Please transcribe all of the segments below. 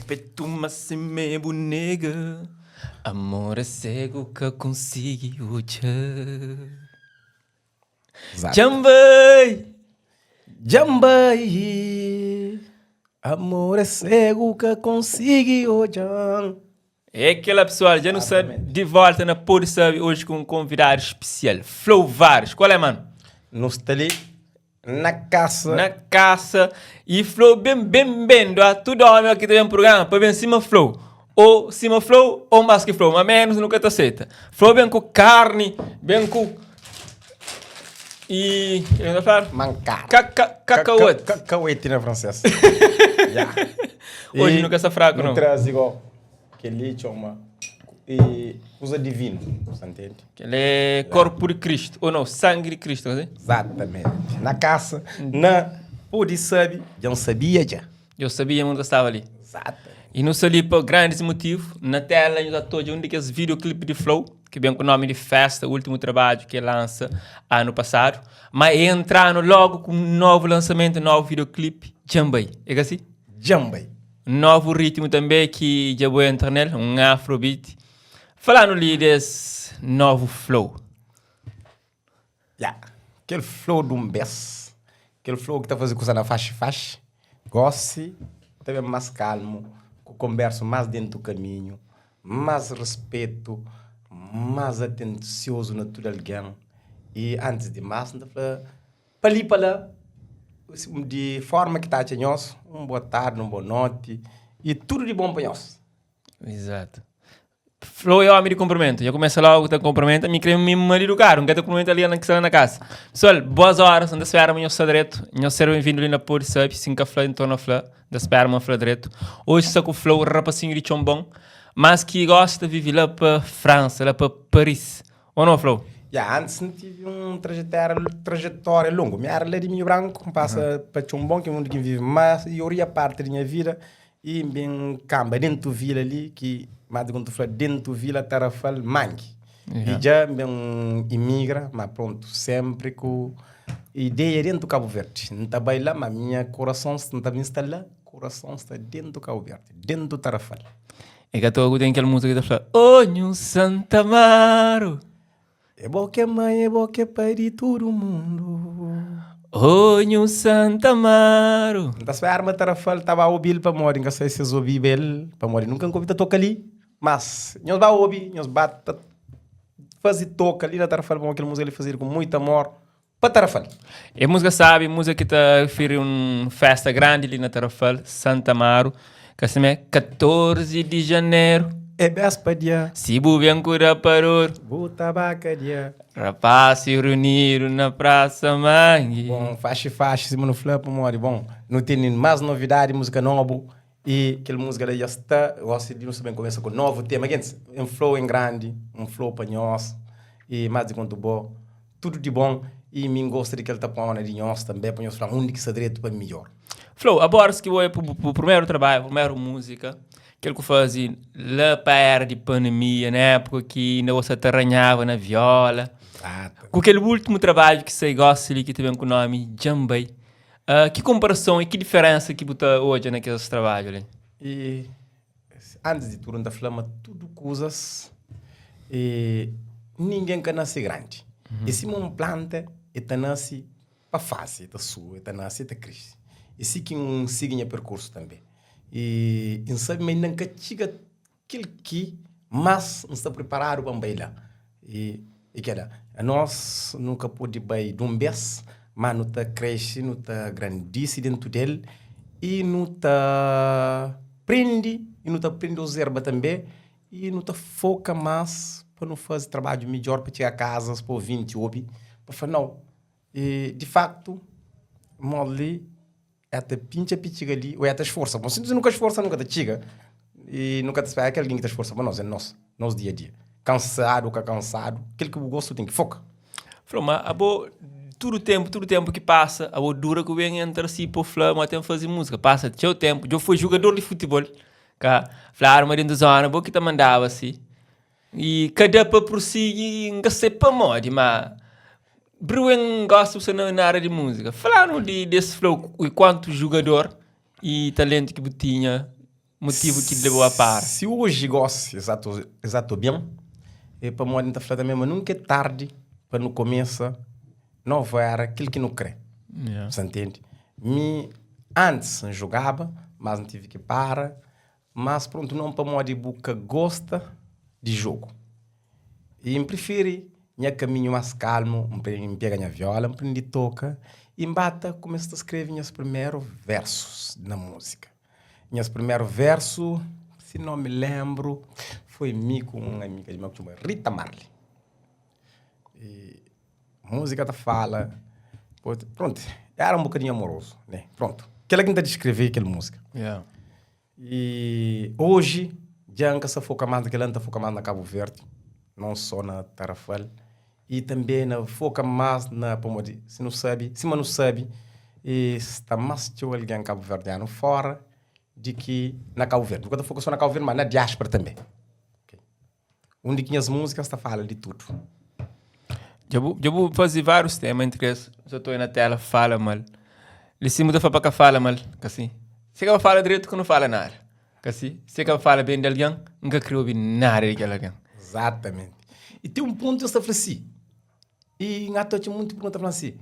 petu ma sime bu nega Amor é segu ka konsigi odja Dja-m bai Dja-m bai Amor é segu ka konsigi odja É kela pessoal, dja nu sta di volta na Pode Sabe hoje ku um convidado especial, Flow Vares. Qual é, mano? Nu sta li na kasa. Na kasa. E Flow bem bem bem, doa tudo homem aqui ta bem programa pa bem sima Flow. Ou sima Flow ou mais que Flow, mas menos nunca ta aceita. Flow bem ku carne, bem ku e eu não falar Mancada. Caca, cacahuete. Cacahuete na francês. yeah. Hoje nunca está fraco, não. Traz igual. Kel-li txoma e kuza divinu, sa ntende? Kel-li é korpu di Kristu, ô nau, sangi di Kristu, ka si? Exatamente. Na kasa, na pode sabe, dja N sabia dja. Dja bu sabia ma nu ta staba li. Exatamente. I nu sta li pa grandis motivu. Na tela nu ta ta odja un di kes videoclip di Flow, ki ben ku nomi di Festa, ultimu trabadju ki el lansa anu pasadu. Ma e entra-nu logu ku un novu lansamentu, novu videoclip, Dja-m Bai. É ka si? Dja-m Bai. Novu ritmu tanbe ki dja bu entra nel, un afrobeat. Fala-nu li des novu flow. Ya, kel flow dun bes, kel flow ki ta faze kusa na faxi-faxi, gosi ta ben mas kalmu, ku konbersu mas dentu kaminhu, mas respetu, mas atensiozu na tudu algen. I antis di mas, N ta fla Pa li pa la, di forma ki ta atxa nhos, un boa tardi, un boa noti y tudu di bon pa nhos. Exato. Flow é homi di cumprimento. Já começa logo ta cumprimenta. Mi crê mi marido caro, não quer te cumprimenta ali na que está na casa. Pessoal, boas horas, não espera mas está direto. Nhos ser bem-vindo ali na Pode Sabe, se nunca fla, então não fla. Não espera mas fla direto. Hoje está com o Flow, rapacinho de Tchombom, mas que gosta de viver lá para França, lá para Paris. Ou não, Flow? Ya, antis N tive un trajetéria, trajetória longu. Mi éra la di Minhu Branku, N pasa pa Txonbon, ki é undi ki N vive maioria parti di nha vida, y N ben kanba dentu vila li, ki más di ki N ta fla dentu vila, Tarafal, Mangi. Y dja N ben imigra, má prontu, sénpri ku ideia dentu Kabu Verdi. N ta bai la, má nha kurason, N ta ben sta la, kurason sta dentu Kabu Verdi, dentu Tarafal. É ka toa ku ten kel múzika ki ta fla Oh nhu Santa Amaro. É bo ki é mãe, é bo ki é pai di tudu mundu. Oh nhu Santa Amaro. N ta spera ma Tarafal ta ba obi-l pamodi N ka sai si es obiba el pamodi nunka N ka obi ta toka li. Mas nhos ba obi, nhos ba ta faze toka li na Tarafal pamodi kel múzika li fazedu ku muitu amor pa Tarafal. É múzika sabi, múzika ki ta rifiri un festa grandi li na Tarafal, Santa Amaro, ka sima é 14 di janeru. É béspa dia. Si bu ben ku rapadur. Bu ta ba kadia. Rapasi runidu na prasa mangi. Bon, faxi faxi sima nu fla pamodi bon nu tene más novidadi, múzika nobu i kel múzika la dja sta gosi di nu sta ben kumesa ku novu tema. Gentis, un flow en grandi, un flow pa nhos i más di kontu bo. Tudu di bon i mi ngosta di kel tapona di nhos tanbe pa nhos fla undi ki sta dretu pa midjor. Flow, abora si ki bo é bu primeru trabadju, primeru múzika, kel ku fazi la pa era di pandemia, na époka ki inda bo sa ta ranhaba na viola. Ku kel últimu trabadju ki sai gosi li ki ta ben ku nomi Dja-m Bai, ki konparason i ki diferensa ki bu ta odja na kes trabadju li? I Antis di tudu, N ta fla ma tudu kuzas e ningen ka nase grandi. E sima un planta, e ta nase pa fazi, e ta subi, e ta nase, e ta krese. E si ki N sigi nha perkursu tanbe. E N sabe ma inda N ka txiga kel ki, mas N sta priparadu pa N bai la. E e kela, anos nu ka pode bai di un bes, ma nu ta kresce, nu ta grandise dentu del i nu ta prende, i nu ta prende ozerba tanbe, i nu ta foka mas pa nu faze trabadju midjor pa txiga kazas pa ovinti obi, pa fla nau, e di faktu moli El ta pintxa pi txiga li, ô el ta sforsa. Bon, si nu ka sforsa, nu ka ta txiga. I nu ka ta spera ki algen ki ta sforsa pa nos, é nos, nos dia a dia. Kansadu ô ka kansadu, kel ki bu gosta bu ten ki foka. Fla, ma abo, tudu ténpu, tudu ténpu ki pasa, abo dura ku ben entra si pa fla ma ten faze múzika. Pasa txeu ténpu, dja foi jugador di futibol, ka? Fladu ma dentu zona bo ki ta mandaba si. I ka da pa prosigi, N ka sai pamodi, ma Bruen gosta bu sta na área di múzika. Fla-nu di des flow i kuantu jugador i talentu ki bu tinha. motivu ki lebau a para? Si oji gosi es ata ben, é pamodi N ta fla tanbe ma nunka é tardi pa nu kumesa novu era kel ki nu kre. Sa ntende? Mi antis N jugaba, mas N tive ki para, mas prontu non pamodi bu ka gosta di jogu. I N prifiri nha kaminhu más kalmu, N prende pega nha viola, N prende toka i N ba ta kumesa ta skrebe nhas primeru versus na múzika. Nhas primeru versu, si no mi lenbru, foi mi ku un amiga di meu ki txoma Rita Marley. I múzika ta fala, prontu, era un bokadinhu amorozu, ne? Prontu, kila ki N ta diskreve kel múzika. I oji dja N ka sta foka más na kel-la, N ta foka más na Kabu Verdi, non só na Tarrafal i tanbe na foka más na pamodi si nu sabe, sima nu sabe sta más txeu algen kabuverdianu fora di ki na Kabu Verdi. Nu ka ta foka só na Kabu Verdi, ma na diáspora tanbe. Undi ki nhas múzikas ta fala di tudu. Dja bu, dja bu faze várius tema entri es, Nsa ta oia na tela fala mal. Li si bu ta fla pa ka fala mal, ka si? Si ka pa fala dretu ka nu fala nada, ka si? Si ka pa fala ben di algen, N ka kre obi nada di kel algen. Exatamente. I ten un pontu es ta fla si, i N ata atxa monti pergunta ta fla si,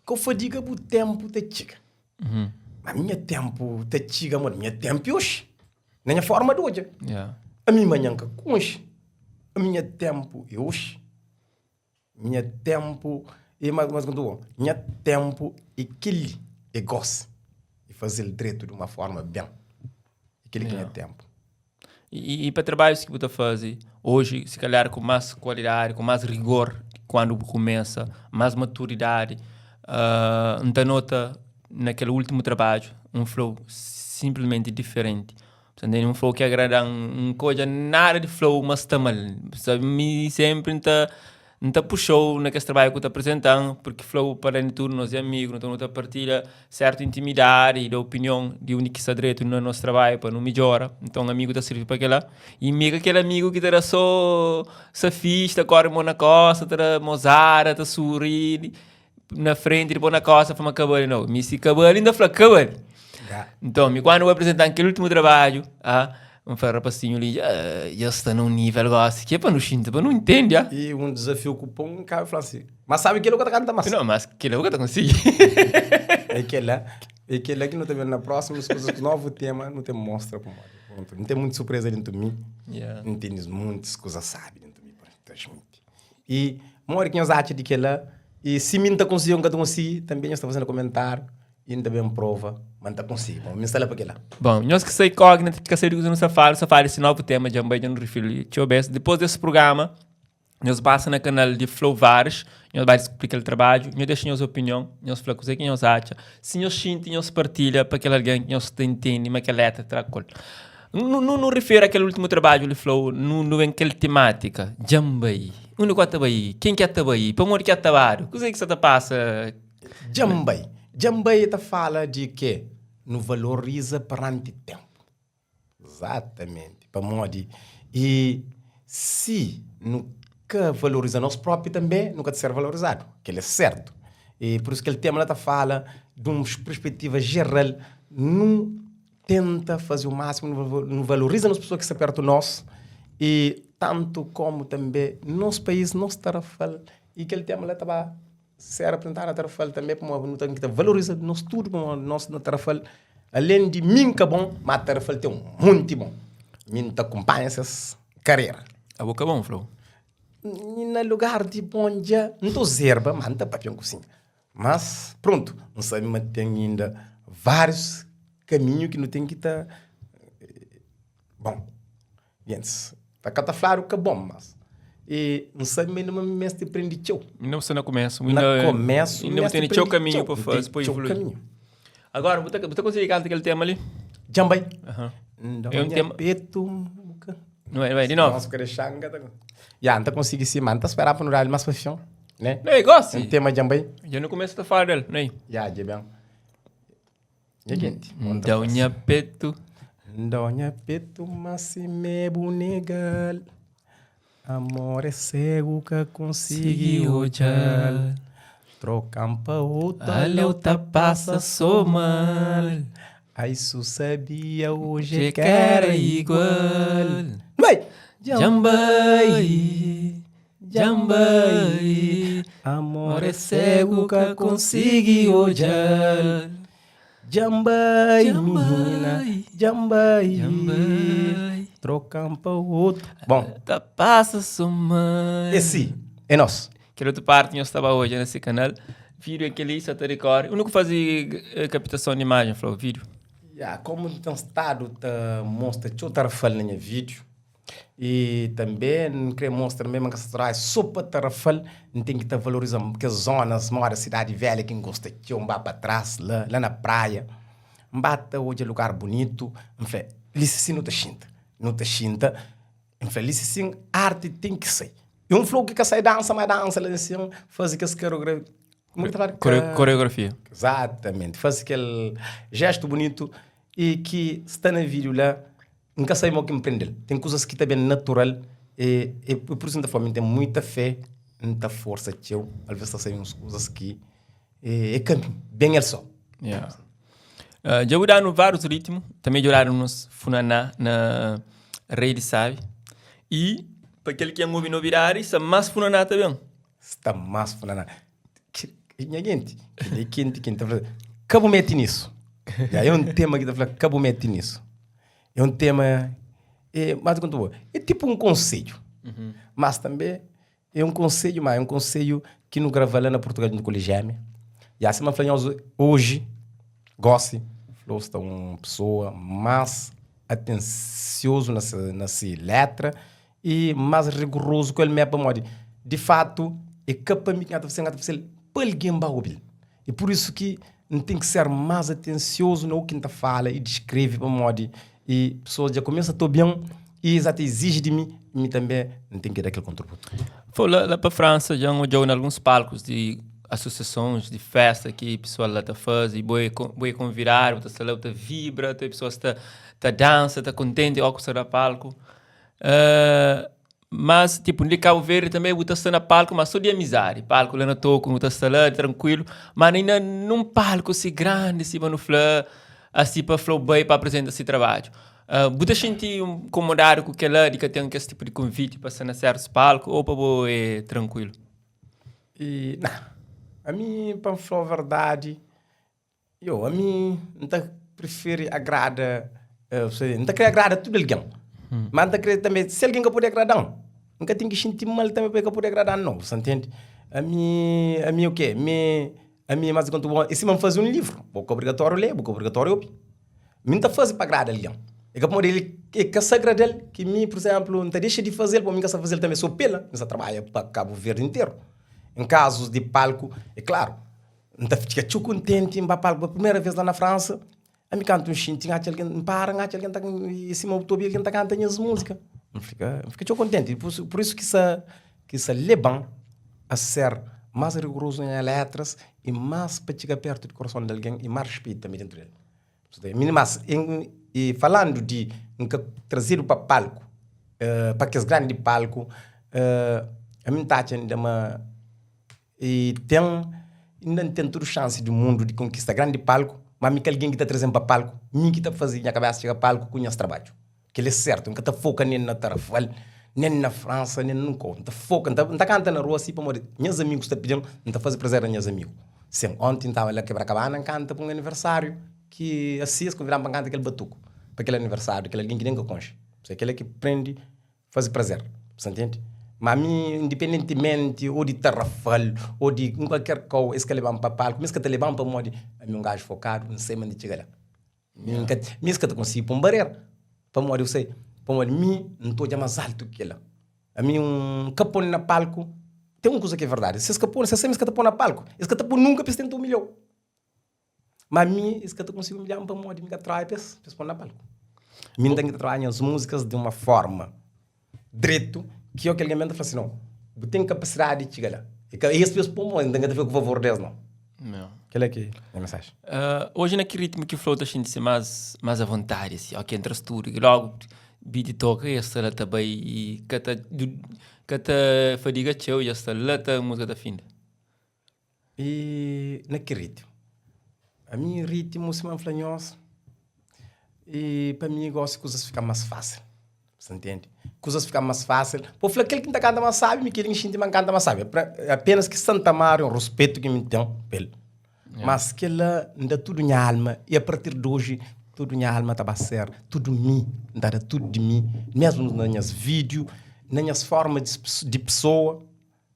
Ka fadiga bu tenpu ta txiga. Ma minha tenpu ta txiga modi? Minha tenpu é oxi. Na nha forma di odja. Ami manhan N ka konxe. Ami nha tenpu é oxi. Nha tenpu é mas mas Nha tenpu é kel-li, é gosi. E faze-l dretu di uma forma ben. É kel-li ki é nha tenpu. I pa trabadjus ki bu ta faze oji, si kalhar ku más kualidadi, ku más rigor di kuandu bu kumesa, más maturidadi, N ta nota na kel últimu trabadju un flow sinplismenti diferenti. Ta ntende? Un flow ki agrada-m, N ka odja nada di flow ma sta mal. Sabe, mi sénpri N ta N ta puxa-u na kes trabadju ki bu ta aprizenta-m, purki fla-u pa alén di tudu nos é amigu, nton nu ta partilha sértu intimidadi i da opinion di undi ki sta dretu na nos trabadju pa nu midjora. Nton amigu ta sirbi pa kila. I mi é ka kel amigu ki ta da sô safista, kóre mô na kósta, ta da mozada, ta suri na frenti, dipôs na kósta fla ma ka bali. Nau, mi si ka bali N ta fla ka bali. Nton, mi kandu bu aprizentan kel últimu trabadju, ah, N fla rapasinhu li dja, dja sta na un nível gósi ki é pa nu xinti, pa nu ntende, ah. I un dizafiu ku pon, N kaba fla si, Mas sabe kel-la ku ta kanta más. Não, mas kel-la bu ka ta konsigi. É kel-la, é kel-la ki nu ta ben na prósimus kuzas ku novu tema, nu ten mostra pamodi. Prontu, N ten munti surpreza dentu mi, N tene muntis kuza sabi dentu mi pa transmiti. I modi ki nhos atxa di kel-la? I si mi N ta konsigi ô N ka ta konsigi, tanbe nhos ta faze na komentáriu. I N ta ben prova ma N ta konsigi. Bon, mi sta la pa kel-la. Bon, nhos ki sai kógnita, ki ka sabe di kuze nu sta fala, nu sta fala di si novu tema, dja N bai dja nu rifiri txeu bes. Dipôs des prugrama, nhos pasa na kanal di Flow Vares, nhos bai diskubri kel trabadju, nhos dexa nhos opinion, nhos fla kuze ki nhos atxa. Si nhos xinti, nhos partilha pa kel algen ki nhos ta intende ma kel letra tra ku el. Nu, nu, nu rifiri a kel últimu trabadju li, Flow, nu, nu ben kel temátika, dja N bai. Undi ku a ta bai? Ken ki a ta bai? Pamodi ki a ta badu? Kuze ki sa ta pasa? Dja-m bai. Dja-m bai ta fala di ke nu valoriza peranti tenpu. Izatamenti. Pamodi i si nu ka valoriza nos propi tanbe nu ka ta ser valorizadu. Kel é sertu. I pur isu kel tema la ta fala di un perspetiva jeral nu tenta faze u masimu nu valoriza nos pessoa ki sta pertu nos i tantu komu tanbe nos país, nos Tarrafal i kel tema la ta ba Ser apresentadu na Tarrafal tanbe pamodi nu ten ki ta valoriza nos tudu pamodi nos na Tarrafal alen di mi N ka bon ma Tarrafal ten un monti bon mi N ta kunpanha ses karera. Abo ka bon flau? Mi na lugar di bon dja N ta ozerba ma N ta papia un kusinha mas prontu N sabe ma ten inda várius kaminhu ki nu ten ki ta bon. Gentis ta ka ta fladu ka bon, mas e N sabe ma inda ma mi meste prende txeu. Inda bu sta na kumesu. Na kumesu, inda bu tene txeu kaminhu pa faze, pa evolui. Txeu kaminhu. Agora, bu ta, bu ta konsigi kanta kel tema li? Dja N bai. N da nha petu, bu ka. Não é, não é, di novu. Nossa, ka dexa N ka ta. Ya, N ta konsigi si, ma N ta spera pa nu da-l mas pa fin, né? Não é, gosi. Un tema dja N bai. Dja nu kumesa ta fala del, não é? Ya, dja ben. Nha genti. N da-u nha petu. N da-u nha petu, ma simé bu nega-l. Amor é segu, ka konsigi odja-l. Troka-m pa otu, Ale-u ta pasa so mal. Ai su sabia hoje é ka era igual. Bai! Dja-m bai, dja-m bai. Amor é segu ka konsigi odja-l. Dja-m bai, minina, dja-m bai. Troka-m pa otu. Bon. Ta pasa so mai. É si, é nos. Kel otu parti nhos ta ba odja na se kanal. Vídeo é kel-li, sa ta rikori. Undi ku faze kapitason di imajen, fla-u, vídeo? Ya, komu N ten stadu ta mostra txeu tarafal na nha vídeo, i tanbe N kre mostra tanbe ma N ka sta trabadja so pa tarafal, N ten ki ta valoriza kes zonas moda Sidadi Velha ki N gosta txeu, N ba pa tras la, la na praia, N ba ta odja lugar bunitu, N fla, li si nu ta xinta, nu ta xinta. N fla, li si sin, arti ten ki sai. E un flou ki ka sai dansa, ma dansa la sin, faze kes koreografia. Como ki ta fala? Koreografia. Exatamente. Faze kel gesto bonito e ki sta na vídeo la, N ka sabe mo ki N prende-l. Ten kuzas ki ta ben natural e, e por isu N ta fla, mi N ten muita fé, N ta forsa txeu, alvês ta sai uns kuzas ki e, e ka ben el só. Yeah. Dja bu danu várius ritmu, tanbê dja bu dadu nos funaná na Rei di Sabi. I pa kel ki N obi nobidadi, sta más funaná ta ben. Sta más funaná. Nha genti, kel-li é kenti ki N ta fla, ka bu mete nisu. É un tema ki ta fla, ka bu mete nisu. É un tema, é, mas konta bo, é tipu un konsedju, mas tanbê É un konsedju, má é un konsedju ki nu grava la na Purtugal djuntu ku Ligémia. Ya sima N fla nhos oji, gósi, Flor sta un pesoa más atensiozu na se na se létra y más rigurozu ku el mé pamodi di fatu é ka pa mi ki N ta fase-l, N ta fase-l pa algen ba obi-l. É pur isu ki N ten ki ser más atensiozu na u ki N ta fala y diskreve pamodi y pesoas dja kumesa ta obi-m y es ta iziji di mi, mi tanbe N ten ki da kel kontributu. Fo la, la pa Fransa dja N odja-u na alguns palkus di asosiasons di festa ki pesoal la ta faze y bo é bo é konvidadu, bu ta sta la bu ta vibra, ta pesoas ta ta dansa, ta kontenti óki bu sta na palku. Mas tipo di Cabo Verde também bu ta sta na palco mas só di amizadi, palco la na toku nu ta sta la tranquilo, mas ainda num palco si grandi sima nu fla asi pa fla-u bai pa apresenta si trabadju. Uh, bu ta xinti incomodadu ku kela di ka ten kes tipo di convite pa sta na certus palco ou pa bo é tranquilo? E, nah, ami pa N fla-u verdadi, Yo, ami N ta prifiri agrada, N ta kre agrada tudu algen. Ma N ta kre tanbe, si algen ka pode agrada-m, N ka ten ki xinti mal tanbe pa el ka pode agrada-m, nau, sa ntende? Ami, ami é o ke? Mi, ami é más di konta bo, é sima N faze un livru, bo ka obrigatóriu lé, bo ka obrigatóriu obi. Mi N ta faze pa agrada algen. É ka pamodi el é ka sa agrada-l ki mi, pur izénplu, N ta dexa di faze-l, pamodi mi ka sa faze-l tanbe so pa el, N sa trabadja pa Kabu Verdi interu. Em kazus di palku, é klaru. N ta fika txeu kontenti, N ba palku pa primeira vez la na Fransa, ami kantu N xinti, N atxa algen, N para, N atxa algen ta, sima bu ta obi algen ta kanta nhas múzika, N fika, N fika txeu kontenti. Pur isu, pur isu ki sa, ki sa leba-m a ser más rigurozu na nha letras i más pa txiga pertu di korason di algen i más rispitu tanbe dentu del. Mas, e falandu di N ka trazedu pa palku, pa kes grandi palku, ami N ta atxa inda ma E ten, inda N ten tudu xansi di mundu di konkista grandi palku, ma mi ka algen ki ta traze-m pa palku, mi ki ta faze nha kabésa txiga palku ku nhas trabadju. Kel-li é sértu, N ka ta foka nen na Tarrafal, nen na Fransa, nen nun kau. N ta foka, N ta, N ta kanta na rua si pamodi nhas amigus ta pidi-m, N ta faze prazer na nhas amigu. Sin, onti N tava la Kebrakabaana N kanta pa un aniversáriu ki asi es konvida-m pa N kanta kel batuku pa kel aniversáriu di kel algen ki nen N ka konxe. Pabia kel-la ki prende Faze prazer, sa ntende? Ma mi, independentimenti ou di Tarrafal ou di un kualker kau, es ka leba-m pa palku, mi es ka ta leba-m pamodi ami un gaju fokadu, N sai ma N di txiga la. Mi N ka, mi es ka ta konsigi pô-m barera, pamodi bu sai, pamodi mi N ta odja más altu ki kel-la. Ami un ka pô-m na palku, ten un kuza ki é verdadi, si es ka pô-m, si es sai ma es ka ta pô-m na palku, es ka ta pô-m nunka pa es tenta umilha-u. Ma mi, es ka ta konsigi umilha-m pamodi mi ka trabalha pa es, pa es pô-m na palku. Mi N ten ki ta trabalha nhas múzikas di uma forma dretu ki óki algen ben ta fla si, nau, bu ten kapasidadi di txiga la. É ka es pa es pô-m, N ka ta fika ku favor di es, nau. Kel-la ki é nha mensajen. Oji na ki ritmu ki Flow ta xinti-se más más avontadi, si óki entra stúdiu ki lógu beat toka e sta la ta bai i ka ta ka ta fadiga txeu, dja sta la ta múzika ta finda? E na ki ritmu? Ami ritmu sima N fla nhos. E pa mi gosi kuzas fika mas fásil. Sa ntende? Kuzas fika mas fásil. Pa fla kel ki N ta kanta mas sabi, mi kel ki N xinti ma N kanta mas sabi. Apenas ki Santa Maria é un ruspetu ki mi ten pa el. Mas kel-la N da tudu nha alma i a partir di oji tudu nha alma ta ba ser tudu mi. N ta da tudu di mi, mesmu na nhas vídiu, na nhas forma di pesoa.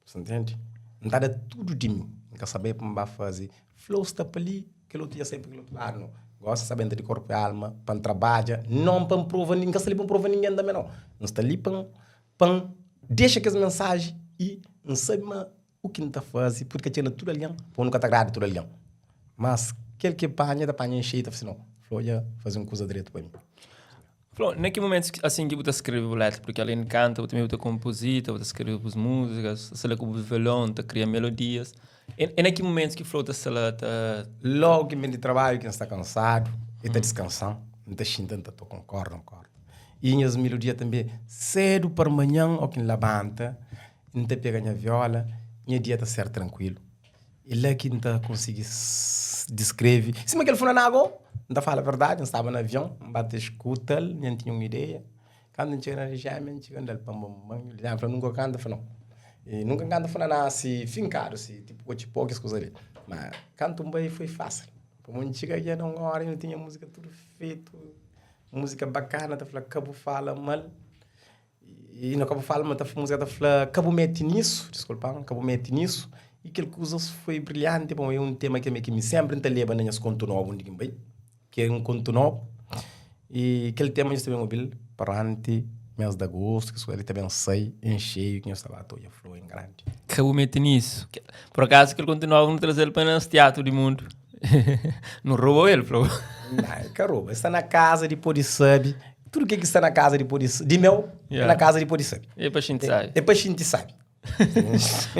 Sa ntende? N ta da tudu di mi. N ka sabe pa N ba faze flow sta pa li, kel otu dja sai pa kel otu ladu. No. Gosi N sta benta di korpu i alma pa N trabadja, non pa N prova, N ka sta li pa N prova ningen tanbe no. N sta li pa N pa N dexa kes mensaji i N sabe ma u ki N ta faze pode ka txega na tudu algen, pabia nu ka ta agrada tudu algen. Mas kel ki panha, ta panha enxei, ta fla si no, flow dja faze un kuza dretu pa mi. Flo, na ki momentus asin ki bu ta skrebe bu letra? Porque alén di kanta, bu tanbe bu ta konpozita, bu ta skrebe bus múzikas, ta sta la ku bu violon, ta kria melodias. É, é na ki momentus ki Flo ta sta la ta... Logu ki N ben di trabadju, ki N sta kansadu, e ta diskansa-m, N ta xinta, N ta toka un korda, un korda. I nhas melodia tanbe, sedu parmanhan o ki N labanta, N ta pega nha viola, nha dia ta ser trankuilu. É la ki N ta konsigi diskreve. Sima kel funaná go, N ta fala verdadi, N staba na avion, N ba ta eskuta-l, nha N tinha un ideia. Kantu N txiga na Lijémia, N txiga N da-l pam pam pam, Lijémia fla, nunka kanta? N fla, nau. I nunka N kanta funaná si finkadu, si tipu kotxi-pó, kes kuza li. Ma kantu N bai foi fásil. Pamodi N txiga dja na un óra i nu tinha múzika tudu fetu, múzika bakana, ta fla ka bu fala mal. E na ka bu fala ma ta múzika ta fla ka bu mete nisso, diskulpa-m, ka bu mete nisso. E kel kuzas foi brilhanti pamodi é un tema ki ami ki mi senpri N ta leba na nhas kontu nobu undi ki N bai, ki é un kontu nobu. E kel tema nhos ta ben obi-l peranti mes di agostu, kes kuza li ta ben sai en xeiu ki nhos ta ba ta odja flor en grandi. Ka bu mete nisso. Por akazu kel kontu nobu nu traze-l pa nos tiatru di mundu. Nu roba el, fla. Não, é ka roba. Está na casa de pode sabe. Tudo que que está na casa de pode de meu, yeah. na casa de pode sabe. É pa xinti sabe. É pa xinti sabe.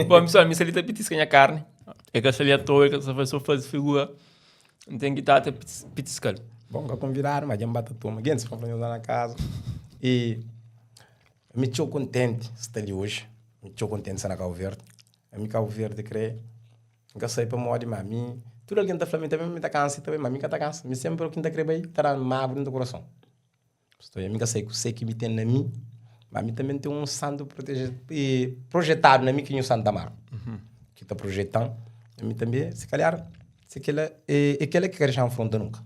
Bom, pessoal, mi ali ta pitisca nha carne. É ka ali à toa, é ka só só faz figura. Não tem que estar pitiscal. Bom, ka convidado, mas já bata toma. Gente, se for lá na casa. E me tchau contente estar ali hoje. Me tchau contente estar na Cabo Verde. A mi Cabo Verde crê. N ka sai pamodi ma mi Tudu algen ta fla mi tanbe mi ta kansa tanbe ma mi ka ta kansa Mi senpri o ki N ta kre bai ta da-m magu dentu kurason Sto mi ka sai kuse ki mi ten na mi Ma mi tanbe N ten un santu projetadu na mi ki Nhu Santa Amaro Ki ta projeta-m Mi tanbe si kalhar si kila é kila ki ka dexa-m fronta nunka.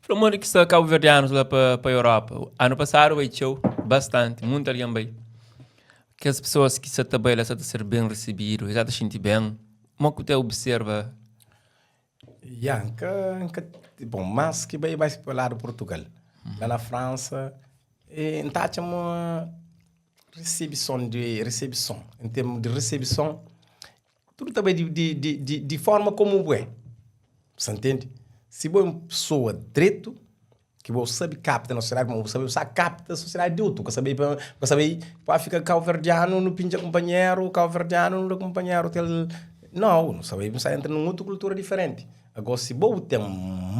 Fla modi ki sta kabuverdianus la pa pa Europa. Anu pasadu bai txeu, bastanti, munti algen bai. Kes pesoas ki sa ta bai la sa ta ser ben risibidu, es sa ta xinti ben. Mo ku ta observa? Ya, N ka, N ka, bon, mas ki bai, bai pa ladu Portugal. La na Fransa, e N ta atxa ma risebison di, risebison, en termu di risebison, Tudu ta bai di, di, di, di, di forma komu bu é. Sa ntende? Si bo é un pesoa dretu, ki bo sabe kapta na sosiedadi, kuma bu sabe, bu sa kapta sosiedadi di otu. Bu ka sabe, bu ka sabe pa fika kauverdianu nu pintxa kunpanheru, kauverdianu nu da kunpanheru kel. Nau, nu sabe, bu sa entra nun otu kultura diferenti. Ago si bo bu ten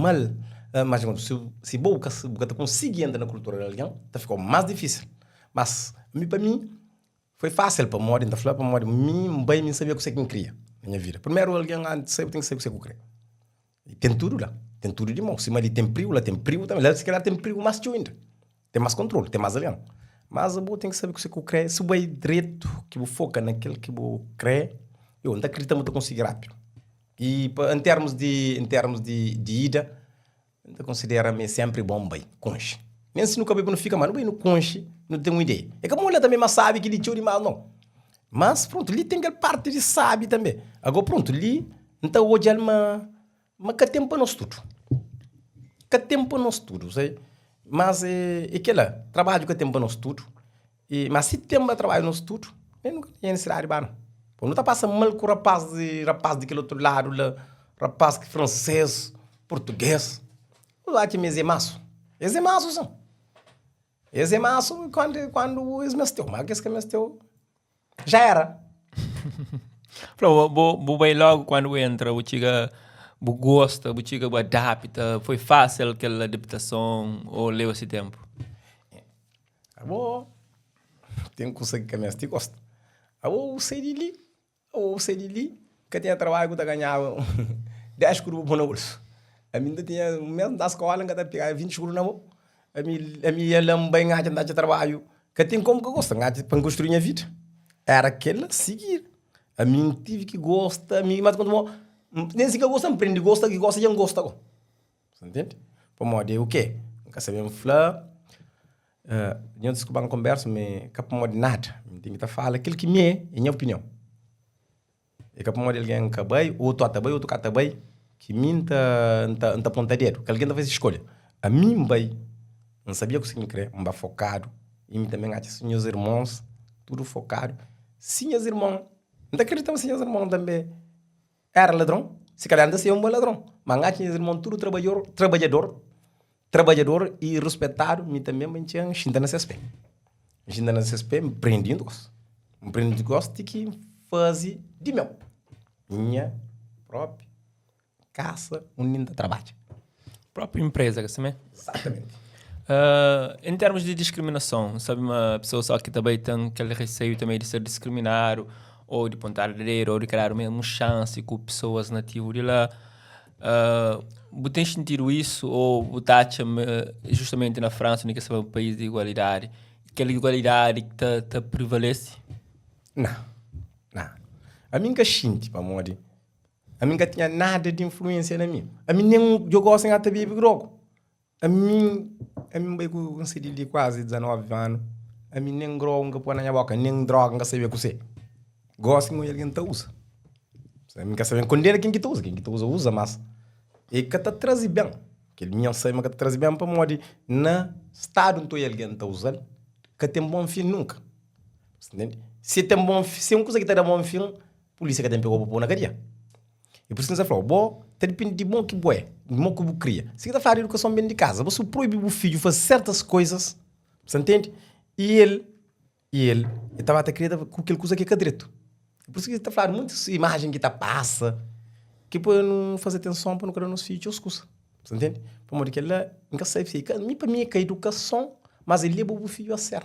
mal, mas si, si bo bu ka, bu ka ta konsigi entra na kultura di algen, ta fika más difisil. Mas ami pa mi. Foi fásil pamodi, N ta fla pamodi mi N bai mi N sabia kuse ki N kria na nha vida. Primeru algen antis di sai bu ten ki sabe kuse ki bu kre. I ten tudu la, ten tudu di mau. Sima li ten prigu, la ten prigu tanbe. La si kalhar ten prigu más txeu inda. Ten más kontrolu, ten más algen. Mas abo ten ki sabe kuse ki bu kre. Si bu bai dretu, ki bu foka na kel ki bu kre, yo N ta kridita ma bu ta konsigi rápidu. I pa en termus di, en termus di di ida. N ta konsidera ma é sénpri bon bai konxe. Nen si nu ka bai pa nu fika, má nu bai nu konxe, nu ten un ideia. É ka bon la tanbê ma sabi ki li txeu dimás, nau. Mas, prontu, li ten kel parti di sabi tanbê. Agó, prontu, li N ta odja-l ma ma ka ten pa nos tudu. Ka ten pa nos tudu, sai. Mas é kel-la, trabadju ka ten pa nos tudu. E, ma si ten ba trabadju nos tudu, nen nu ka tinha nesidadi di ba no. Po nu ta pasa mal ku rapaz di rapaz di kel otu ladu la, rapaz ki fransês, português. Bu atxa ma es é masu? Es é masu sin. Es é masu kandu kandu es mesteu, ma kes ka mesteu, já era. Fla, bo, bo bai logu kandu bu entra, bu txiga, bu gosta, bu txiga bu adapta, foi fásil kel adaptason ô leba si ténpu? Abo ten kusa ki ka meste gosta. Abo bu sai di li, abo bu sai di li, ka tinha trabadju ku ta ganhaba 10 kudu pa pô na bolsu. Ami N ta tinha mesmu da skola N ka ta pega 20 escudu na mon. Ami ami ia la N bai N atxa N ta atxa trabadju. Ka ten komu ka gosta, N atxa pa N konstrui nha vida. Era kel-la sigir. Ami N tive ki gosta, ami mas konta bo, nen si N ka gosta N prende gosta, ki gosta dja N gosta go. Sa ntende? Pamodi é u-kê? N ka sabe N fla, Nha diskupa N konbersu, ma ka pamodi nada. N ten ki ta fala kel ki mi é, é nha opinion. É ka pamodi algen ka bai, otu ata bai, otu ka ta bai, ki mi N ta, N ta, N ta ponta dedu. Ka algen ta faze skolha. Ami N bai, N sabia kuzê ki N kre, N ba fokadu, i mi tanbe N atxa si nhas irmons tudu fokadu. Si nhas irmon, N ta kridita ma si nhas irmon tanbe éra ladron, si kalhar N ta ser un bon ladron. Ma N atxa nhas irmon tudu trabadjor, trabadjador, trabadjador i ruspetadu, mi tanbe N txiga N xinta na ses pé. N xinta na ses pé, N prende un gosi. N prende un gosi ti ki N faze di meu, nha própi kasa undi N ta trabadja. Própi inpreza, ka simé? Exatamente. En termus di diskriminason, N sabe ma pesoas só ki ta bai ten kel reseiu tanbe di ser diskriminadu, ô di pontadu dedu, ô di ka dadu mesmu xansi ku pesoas nativu di la. Bu ten xintidu isu ô bu ta atxa ma justamenti na Fransa undi ki es ta fla un país di igualidadi, kel igualidadi ta ta prevalese? Nau, nau. Ami N ka xinti pamodi ami N ka tinha nada di influensia na mi. Ami nen djo gosi N ka ta bebe grogu. Ami, ami N bai ku N sai di li kuazi 19 anu, ami nen grogu N ka poi na nha boka, nen droga N ka sabia kuse. Gosi N odja algen ta uza. Ami N ka sabe, N kondena ken ki ta uza, ken ki ta uza, uza, mas e ka ta traze ben. Kel mi N sabe ma ka ta traze ben pamodi na stadu N ta odja algen ta uza-l, ka ten bon fin nunka. Si ten bon, si é un kuza ki ta da bon fin, pulisia ka ten pega-u pa pô-u na kadia. E pur isu ki N sta fla-u, bo ta dipende di mo ki bo é, di mo ki bu kria. Si ki ta fladu idukason ben di kaza, bo si bu proibi bu fidju faze sertas koizas, bu sta ntende? I el, i el, el ta ba ta kria ku kel kuza ki é ka dretu. E pur isu ki ta fladu muntis imajen ki ta pasa, ki pa nu faze atenson pa nu ka da nos fidju txeu kuza. Bu sta ntende? Pamodi kel-la, N ka sabe si é ka, mi pa mi é ka idukason, mas el leba bu fidju a ser.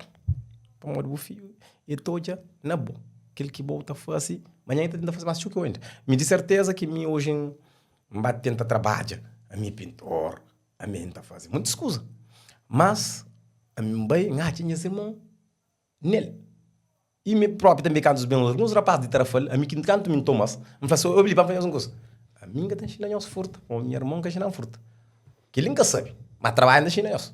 Pamodi bu fidju e ta odja na bo kel ki bo ta fase, manhan e ta tenta fase mas txeu ki bo inda. Mi di serteza ki mi oji N ba tenta trabadja, ami é pintor, ami N ta fase muntis kuza, mas ami N bai N atxa nhas irmon nel. I mi propi tanbe kantu ben alguns rapas di Tarafal, ami ki kantu mi N toma-s, N fla-s, obi li pa N fla nhos un kuza, ami N ka ta nxina nhos furta, pamodi nha irmon ka nxina-m furta. Kel-li N ka sabe, ma trabadja N ta nxina nhos.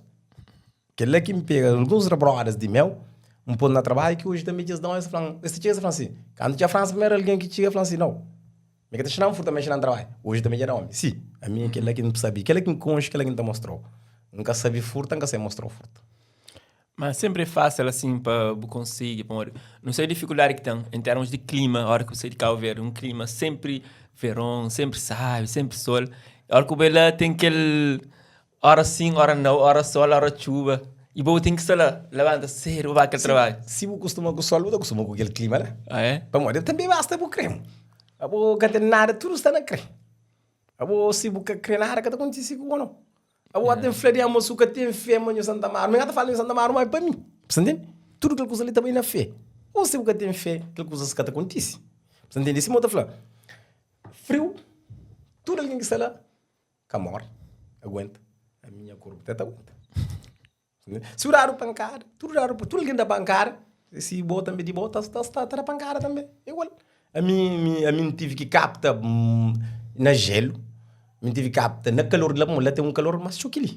Kel-la ki N pega alguns brodas di meu, N pô-s na trabadju ki oji tanbe dja es da-m, es fla-m, es ta txiga es ta fla-m si, kantu txiga Fransa primeru algen ki txiga fla-m si, nau, mi ka ta nxina-m furta, ma nxina-m trabadju. Oji tanbe dja da omi. Si, ami kel-la ki N sabe, kel-la ki N konxe, kel-la ki N ta mostra-u. N ka sabe furta, N ka sabe mostra-u furta. Ma senpri é fásil asin pa bu konsigi, pamodi nu sabe difikuldadi ki ten en termus di klima, óra ki bu sai di Kabu Verdi, un klima senpri veron, senpri sábi, senpri sol, óra ki bu bai la ten kel Ora sim, ora nau, ora sol, ora txuba. I bo ten ki sta la, labanta sedu pa ba kel trabadju. Si bu kustuma ku sol, bu ta kustuma ku kel klima la. Ah é? Pamodi tanbe basta bu kre. Abo ka ten nada, tudu sta na kre. Abo si bu ka kre nada ka ta kontisi ku bo nau. Abo ate fla di ama su ka ten fe ma nhu Santa Maru. Mi ka ta fala nhu Santa Maru ma é pa mi. Bu sta ntende? Tudu kel kuza li ta bai na fe. Ou si bu ka ten fe, kel kuzas ka ta kontisi. Bu sta ntende? Sima bu ta fla, friu, tudu algen ki sta la Ka morre, aguenta. A minha corpo até ta aguenta. Si bu dadu pankada, tudu dadu, tudu algen da pankada, si bo tanbe di bo ta ta ta da pankada tanbe, igual. Ami mi ami N tive ki kapta na jelu, mi N tive ki kapta na kalor di la, pamodi la ten un kalor mas txeu ki li.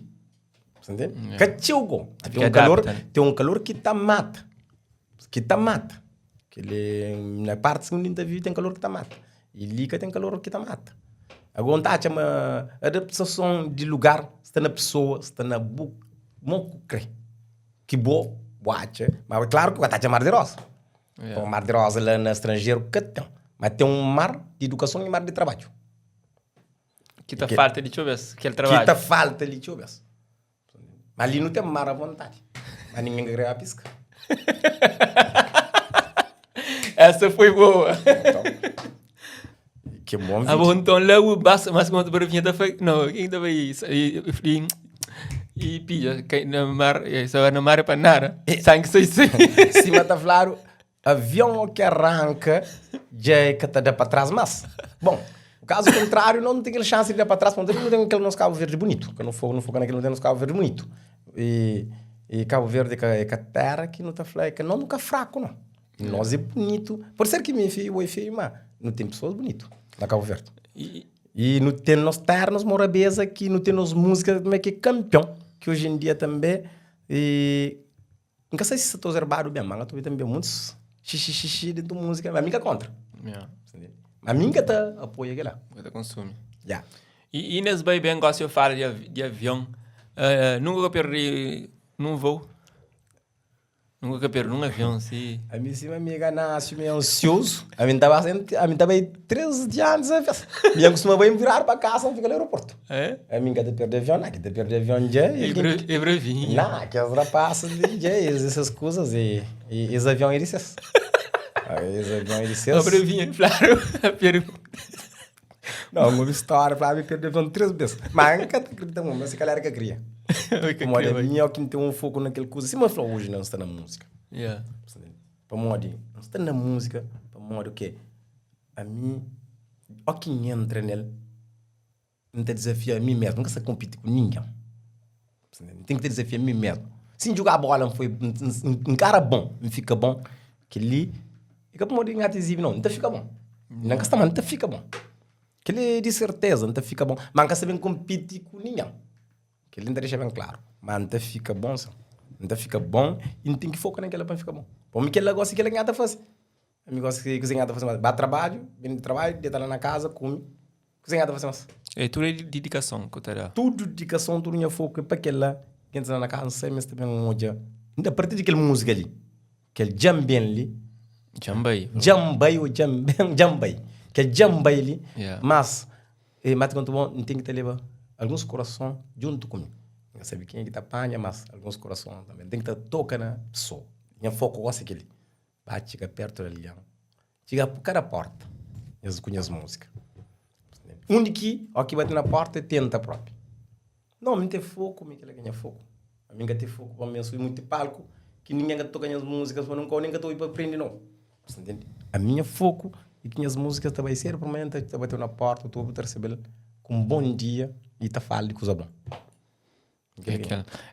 Sa ntende? Ka txeu go, ten un kalor, ten un kalor ki ta mata, ki ta mata. Kel-li, na partis undi N ta vive ten kalor ki ta mata. I li ka ten kalor ki ta mata. Agora N ta atxa ma adaptason di lugar sta na pesoa, sta na bu mo ku kre. Ki bo, bu atxa. Ma klaru ki bu ka ta atxa mar di rosa. Yeah. Mar di rosa la na stranjeru ka ten. Ma ten un mar di edukason i mar di trabadju. Ki ta falta di txeu bes, kel trabadju. Ki ta falta li txeu bes. Ma li nu ten mar a vontadi. Ma ningen ka kre ba piska. Essa foi boa. Então, que bom Ah, bom, então lá o basta mais quanto para vinha da foi. Não, quem estava aí? E, e, e pilha, cai na mar, e só na mar é para nada. Sangue sai sai. Sima ta fladu, avion o ki arranka dja e ka ta da pa tras mas. Bon, o Kazu kontráriu, nós nu ten kel xansi di da pa tras, pa nu ten kel nos Kabu Verdi bunitu. Ka nu foka, nu foka na kel nu ten nos Kabu Verdi bunitu. E, e Kabu Verdi ka, é ka téra ki nu ta fla, é ka, nós nu ka fraku, não. Nós é bunitu. Pode ser ki mi é feiu, bo é feiu, ma nu ten pesoas bunitu na Kabu Verdi. E, E nu ten nos téra, nos morabeza, ki nu ten nos múzika, ma ki é kanpion, ki oji en dia tanbe, e N ka sabe si sa ta ozerbadu ben, ma N ka ta obi tanbe muitus xixi xixi dentu múzika, ma mi ka kontra. Yeah. Ma mi N ka ta apoia kila. Ka ta konsumi. Yeah. I, i nes bai ben gosi eu fala di, di avion, uh, nunka ka perdi num voo. Nunka ka perdi num avion si. Ami sima mi ka nasi mi ansiozu, ami N ta ba ami N ta bai 3 dia antis avion. Mi N kustuma bai viradu pa kasa N fika na aeroportu. É? Ami N ka ta perde avion, na, ki ta perde avion dja E, bra, e bravinho. Na, kes rapazes li dja, es, esas kuzas, e, e, es avion é di ses. Es avion é di ses. O bravinho, claro. Perde. Não, uma história, Flávio perde avião três vezes. Mas nunca te acredita muito, mas se calhar que queria. Como olha, minha que tem um foco naquele coisa. Se mas falou hoje não está na música. Yeah. Para modo, não está na música, para modo que a mim, ó quem entra nele, N ta dizafia a mi mesmu, N ka sta konpiti ku ningen. N ten ki ta dizafia a mi mesmu. Si N juga bola, N foi, N kara bon, N fika bon, kel-li é ka pamodi N ka ta izibi nau, N ta fika bon. N ka sta mal, N ta fika bon. Kel-li é di serteza, N ta fika bon. Ma N ka sta ben konpiti ku ningen. Kel-li N ta dexa ben klaru. Ma N ta fika bon sin. N ta fika bon i N ten ki foka na kel-la pa N fika bon. Pamodi kel-la gosi, kel-la ki N ka ta fase. Ami gosi ki kuze N ka ta fase mas? Ba trabadju, ben di trabadju, deta la na kaza, kume. Kuze N ka ta fase mas? É tudu é didikason ku ta da. Tudu didikason, tudu nha foku é pa kel-la. Gentis la na kaza, N sabe ma es ta ben odja. A partir di kel múzika li, kel Dja-m Ben li. Dja-m bai. Dja-m bai ô dja-m ben, dja-m bai. Kel dja-m bai li, Yeah. mas, eh, mati konta bo, N ten ki ta leba alguns kurason djuntu ku mi. N ka sabe kenha ki ta panha, mas alguns kurason tanbe. N ten ki ta toka na pesoa. Nha foku gosi é kel-li. Ba txiga pertu di algen, txiga kada porta nhas ku nhas múzika. Undi ki ó ki bati na porta é tenta propi. Não, mi ten foku, mi kila ki nha foku. Ami nka ten foku pa mi subi munti palku ki ningen ka ta toka nhas múzikas pa nunka nen ka ta obi pa prende não. Sa ntende? Ami nha foku é ki nhas múzikas ta bai sedu pa manha ta bateu na porta, ta obi ta resebel ku un bon dia i ta fala di kuza bon.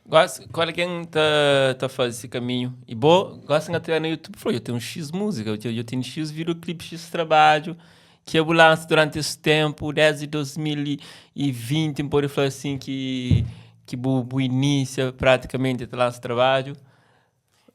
Gosi, qual ken ta, ta faze se kaminhu? E bo, gosi nga ta na YouTube, falou, eu tenho X música, eu tenho, eu tenho X videoclipe, X trabalho, que eu lanço durante esse tempo, desde 2020, me pode falar assim que que bu, bu inicia praticamente te lança trabalho.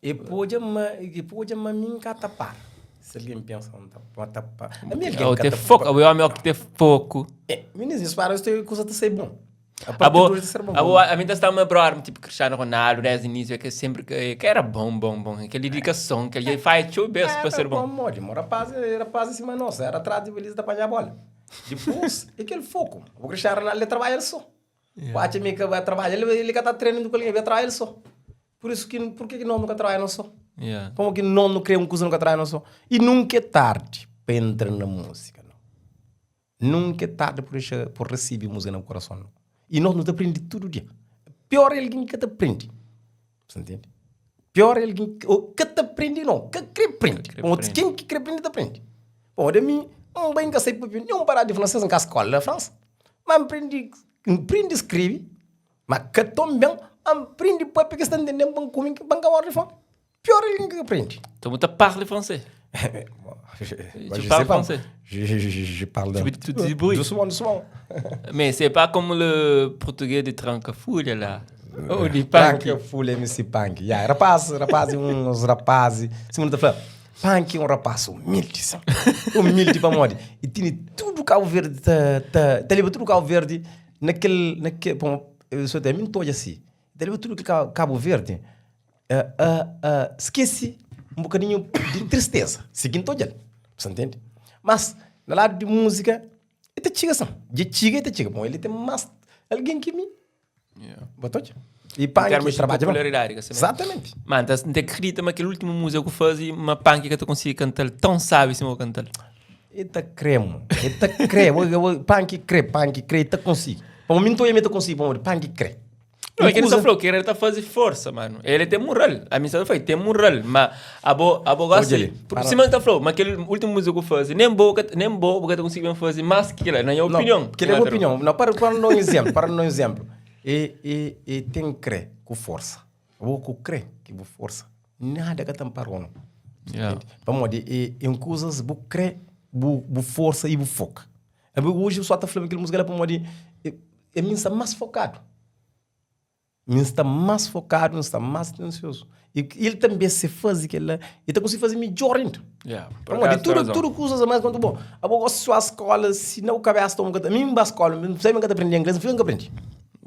E pode ma, e pode ma mim ka ta para. Se alguém pensa não ta, pa ta pa. A mim alguém Ou ka ter ta foco, o homem é que ter foco. É, meninos, para isto coisa ta ser bom. A partir Abo, de hoje ta ser bom. abo, a mim tá está uma brother, tipo Cristiano Ronaldo, desde o início, é que sempre que, que era bom, bom, bom, aquela dedicação, que ele faz teu best para ser bom. Modi, mo rapaz, rapaz em cima nossa, era atrás de baliza da apanhar a bola. Depois, aquele foco. O Cristiano Ronaldo ele trabalha ele só. O Atcha me que vai trabalhar, ele ele que tá treinando com alguém, ele trabalha ele só. Por isso que, por que que nós nunca trabalha não só? Yeah. Como que nós não criamos coisa nunca trabalha não só? E nunca é tarde para entrar na música, não. Nunca é tarde por deixar, por receber música no coração, não. E nós não te aprende todo dia. Pior é alguém que te aprende. Você entende? Pior é alguém que, ou que te aprende, não. Que quer aprende. Que Bom, aprende. quem que quer aprender, te aprende. Bom, de mim, um bem que sei nenhum parar de francês em casa escola na França. Mas aprendi, aprendi a escrever. Mas que tão bem, aprendi para porque está entendendo para comer que banca morre de fome. Pior é alguém que aprende. Então, você parle français. Bon, je, Tu je parles sais pas. français? Je, je, je, je parle Tu- un tu petit te peu. débrouilles. Doucement, doucement. Mais c'est pas comme le portugais de Tranca-Folha lá. Ou de Punk. Punk, Full MC Punk. Yeah, rapaz, rapaz, uns rapazes. Simone tá falando, Punk é um rapaz humilde, sabe? Humilde para morrer. E tinha tudo Cabo Verde, tá, tá, tá leva tudo Cabo Verde naquele, naquele, bom, eu sou até muito assim. Tá leva tudo que Cabo Verde. Uh, uh, uh, esquece um bocadinho de tristeza. Seguindo todo ele. Você entende? Mas, no lado de música, ele te chega assim. De chega, ele te chega. Bom, ele tem mais alguém que me. Yeah. Botou? E punk, termos de trabalha bom. popularidade, que assim, né? Exatamente. Mano, tá, não te acredita, mas aquele último música que eu fazia, uma punk que eu consegui cantar tão sábio assim, eu cantar. Eita cremo, eita cremo, punk crê, punk crê, eita consigo. Para o momento eu me consigo, para o punk crê. Não, é que ele só falou que ele tá faze força, mano. Ele tem moral. A mim só foi, tem moral. Mas a bo, a bo gosta. Olha ali, Por para. cima tá falou, mas aquele último músico que fazer, nem bo, nem bo, porque tá conseguindo fazer mais que aquilo, na minha opinião. Não, que é a minha opinião. Não, para, para não um exemplo, para não um exemplo. E, e, e tem que crer com força. Ou com crer que com força. Nada que tamparou, não. Yeah. Vamos e, e em coisas, bu crer, bu, bu força e bu foca. Hoje o pessoal tá falando aquela música lá para modo, e, e mim está mais focado. Mim está mais focado, está mais atencioso. E ele também se faz aquela, ele tá conseguindo fazer melhor ainda. Yeah, por Vamos acaso, tudo, tem razão. tudo coisas mais quanto bom. A boa gosto a escola, se não cabeça toma a mim ba escola, não sei nunca aprender inglês, fica nunca aprendi.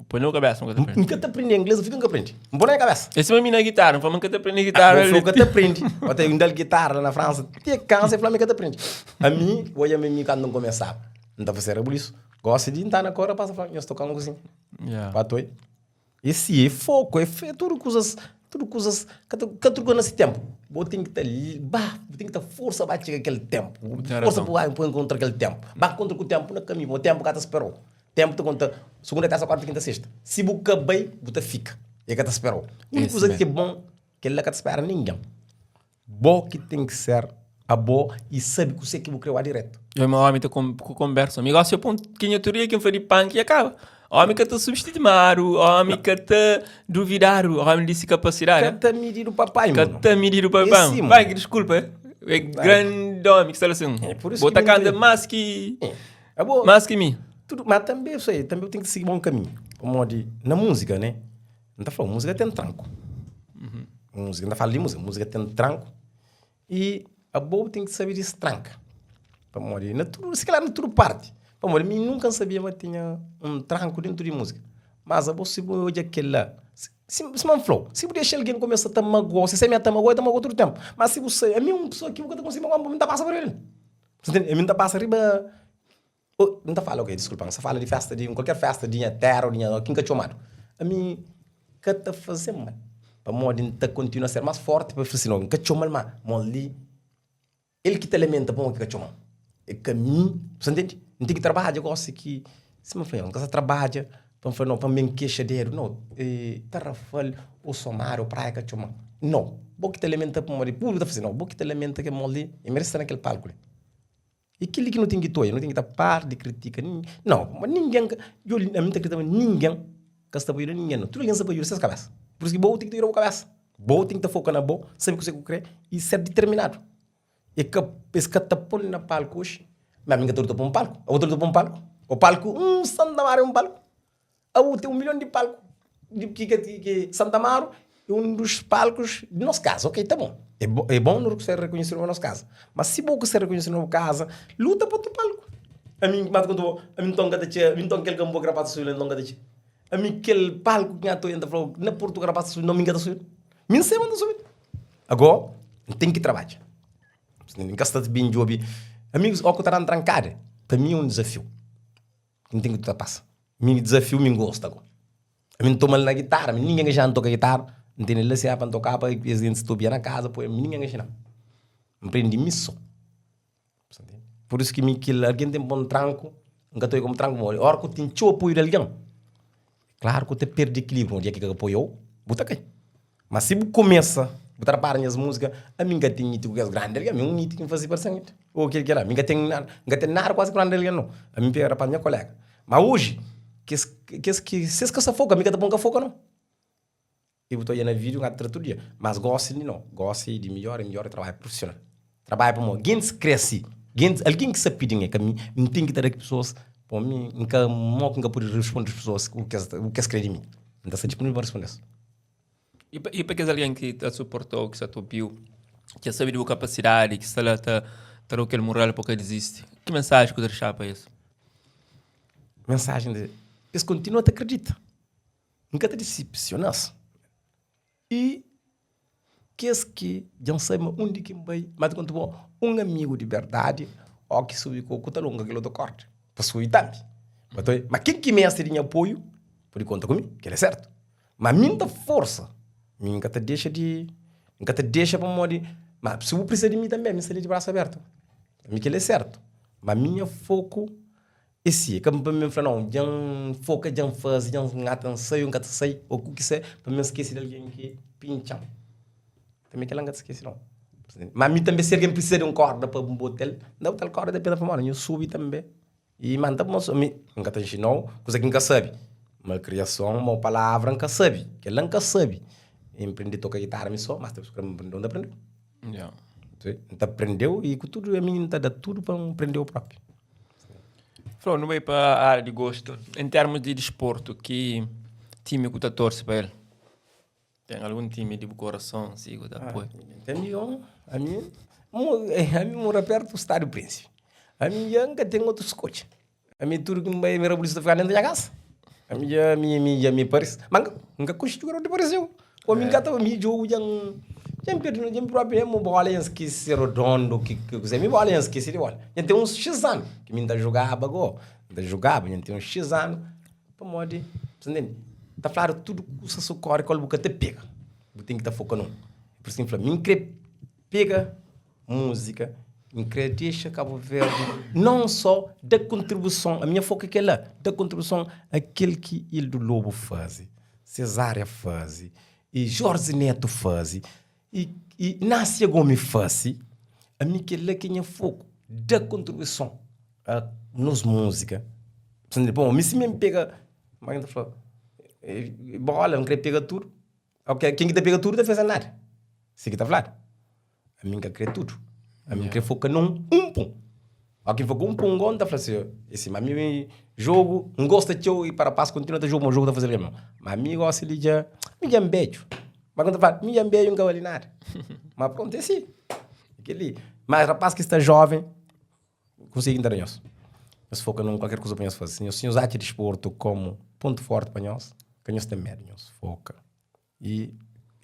Põe na cabeça, nunca te aprende. Nunca aprender inglês, fica nunca aprendi. Não põe na cabeça. Esse é uma guitarra, não foi nunca te aprende guitarra. Ah, nunca te aprende. Até um del guitarra lá na França, te cansa e fala que te aprende. A mim, hoje a mim quando não começava. Não tá fazendo por isso. Gosto de estar na cor, passa falar, eu estou tocando assim. Yeah. Patoi. Esse é foco, é, é tudo coisas, tudo coisas, que tudo nesse tempo. Vou ter que ter, bah, vou ter que ter força para chegar aquele tempo. Tem Força razão. para encontrar aquele tempo. Bah contra o tempo no caminho, o tempo que te esperou. Tempo te conta segunda, terça, quarta, quinta, sexta. Se você bem, você fica. E que te esperou. A única Esse coisa que é bom, que ele que te espera ninguém. Bom que tem que ser a boa e sabe que você que você criou direto. Eu e meu homem tá com, com conversa. Amigo, se eu ponto que a teoria que eu falei punk e acaba. Homem que te subestimar, o homem que te duvidar, o homem disse capacidade. Que te medir o papai, Que mano. te medir o papai. Esse, mano. Vai, que desculpa. É É grande homem que está assim. É por isso Bota que canta me- mais que É. É bom. mais que mim. Tudo, mas também, isso aí, também eu tenho que seguir um bom caminho. Como de, na música, né? Não tá falando, música tem tranco. Música, não tá falando de música, música tem tranco. E a boa tem que saber desse tranca. Para morrer. Na tudo, se calhar na tudo parte. Para morrer, mim nunca sabia mas tinha um tranco dentro de música. Mas a boa se hoje aquele lá. Se, se, se man falou, se deixa alguém começa a te magoar, se você me magoa, te magoa todo tempo. Mas se você, a mim uma pessoa que eu consigo magoar, não tá passa por ele. Você entende? A mim tá passa riba Oh, não tá fala, ok, desculpa, você fala de festa de qualquer festa de terra ou de quem que chamado. A mim, que tá fazendo mal? Para modo de continuar a ser mais forte, para fazer assim, não, que chama mal, moli. Ele que te alimenta para que chama. É caminho, você entende? Não tem que trabalhar, eu gosto que se me falou, não você trabalha, para falar não, para mim queixa dele, não, eh, Tarrafal, ou Somar, ou praia que chama. Não, bom que te alimenta para modo, público tá fazendo, não, bom que te alimenta que moli, e merece estar naquele palco. ali. E aquilo que não tem que ter, não tem que estar par de crítica. Não, mas ninguém, eu, a mim está criticando ninguém, que está apoiando ninguém. Não. Tudo alguém está apoiando suas cabeças. Por isso que bom tem que ter a cabeça. Bom tem que estar focado na boa, sabe o que você quer e ser determinado. E que esse que está pondo na palco hoje, mas a minha está pondo um palco, a outra está pondo um palco. O palco, um Santa Maria é um palco. A outra tem um milhão de palco. De, que, que, que Santa Amaro é um dos palcos de nossa casa. Ok, tá bom. É, bo, é bom não ser reconhecido na nossa casa. Mas se bom que ser reconhecido na nossa casa, luta para outro palco. A mim, mas quando a mim tonga de a mim tonga aquele campo grapata suil, não tonga de A mim aquele palco que eu estou entrando, na Porto grapata suil, não me engana suil. Mim sei manda subir. Agora, tem que trabalhar. Nunca está bem job. Amigos, ó, que tá trancado. Para mim é um desafio. Não tem que tu passa. Meu desafio me gosta agora. A mim toma na guitarra, ninguém já não toca guitarra. Não tem nem se para tocar, para eles estou bem na casa, pô, ninguém já não. Aprendi missão. Por isso que me que alguém tem bom tranco, nunca estou como tranco, mole. Ora que tem teu apoio de alguém. Claro que eu te perdi equilíbrio, um dia que eu apoiou, bota aqui. Mas se você começa, botar para minhas músicas, a mim que tem que é grande, a mim um hit que fazia para Ou que que era, a mim que tem nada, que tem nada quase grande não. A mim era para minha colega. Mas hoje, que que que se esqueça fogo, a mim que tá bom que fogo não. Eu estou na vídeo nga todo dia, mas gosto de não, gosto de melhor e melhor trabalho profissional. Trabalho para alguém que cresce, alguém, alguém que sabe pedir, que mim, não tem que ter aqui pessoas, para mim, nunca nunca pode responder as pessoas o que o que escreve de mim. Não está disponível para responder isso. E pa- e para aqueles alguém que te suportou, que te ouviu, que sabe de boa capacidade, que está lá tá tá aquele moral porque desiste. Que mensagem que eu deixar para isso? Mensagem de, eles continuam a te acreditar. Nunca te decepcionas. E que es que já sabe onde que vai, mas quando bom, um amigo de verdade, ó que subi com o longa que ele corte, passou e também. Mas, mas quem que me de apoio, pode contar comigo, que ele é certo. Mas minha força, nunca te deixa de, nunca te deixa para morrer. Mas se você precisa de mim também, me de braço aberto. Mim que ele é certo. Mas minha foco. É si, é ka pa mi fla nau, dja-m foka, dja-m faze, dja-m ngata, N sai ô N ka ta sai, ô ku ki sai, pa mi N skese di algen ki pintxa-m. Tanbe kel-la N ka ta skese nau. Ma mi tanbe si algen precisa di un korda pa N bota-l, N ta bota-l korda, ta pensa pamodi nhu subi tanbe. I ma N ta mostra, mi N ka ta inxina-u kuza ki N ka sabe. Malkriason, mau palavra N ka sabe, kel-la N ka sabe. N prende toka gitara mi so, mas ta fla-m N prende-u, N ta prende-u. N ta prende-u i ku tudu ami N ta da tudu pa N prende-u propi. Flor, nu bai pa área di gostu. En termus di disportu, ki timi ku ta torse pa el? Ten algun timi di bu korason si ku ta apoia? Ten mi on, ami, ami mora pertu Stádiu Prínsipi. Ami dja N ka ten otu skodja. Ami tudu ki N bai, mi rabulisa ta fika dentu nha kasa. Ami dja, mi, mi dja mi Paris. Ma N ka konxe jugador di Paris nau. Omi N ka ta, mi jogu dja N, dja N perdi, dja N propi mesmu bola dja N skese rodondo ki ki kuzê. Mi bola dja N skese di bola. Dja N ten uns xis anu ki mi N ta jugaba go. N ta jugaba, dja N ten uns xis anu. Pamodi, bu ntende? Ta fladu tudu kusa su kóre kol bu ka ta pega. Bu ten ki ta foka nun. Pur isu ki N fla, mi N kre pega múzika, N kre dexa Kabu Verdi non só da kontribuison, a minha foku é kel-la, da kontribuison a kel ki Ildo Lobo faze, Cesária faze, e Jorge Neto faze, e e Nácia Gomi fase, ami kel-la ki é nha foku, da kontribuison a nos múzika. Bom, mi si mi N pega, kuma ki N ta fla, bola, N kre pega tudu, ok, ken ki ta pega tudu ta fese nada, si ki ta fladu. Ami N ka kre tudu. Ami N kre foka nun un pun. Óki N foka un pun gó, N ta fla si, é si, ma mi jogu, N gosta txeu i pa rapaz kontinua ta joga, ma jogu ta faze algen mau. Ma mi gósi li dja, mi dja N bedju. Ma ku N ta fla, mi dja N bedju, N ka bali nada. Ma prontu, é si. É kel-li. Ma rapaz ki sta jóven, Konsigi nta da nhos. Nhos foka nun kualker kuza pa nhos faze. Si nhos, si nhos atxa disportu komu pontu forti pa nhos, ka nhos ten medu, nhos foka. I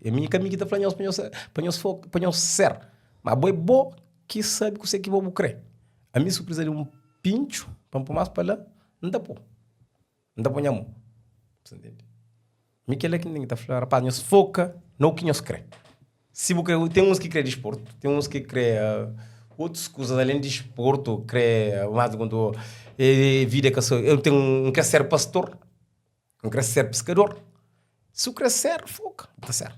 é mi, ka mi ki ta fla nhos pa nhos, pa nhos foka, pa nhos ser. Ma bo é bo ki sabe kuse ki bo bu kre. Ami si bu prisiza di un pintxu pa N pô más pa la, N ta pô. N ta pô nha mô. Sa ntende? Mi kel-la ki N ten ki ta fla, rapaz, nhos foka na u ki nhos kre. Si bu kre, ten uns ki kre disportu, ten uns ki kre otus kuzas alen di disportu, kre más di kontu vida ka so, eu ten, N kre ser pastor, N kre ser piskador. Si bu kre ser, foka, bu ta ser.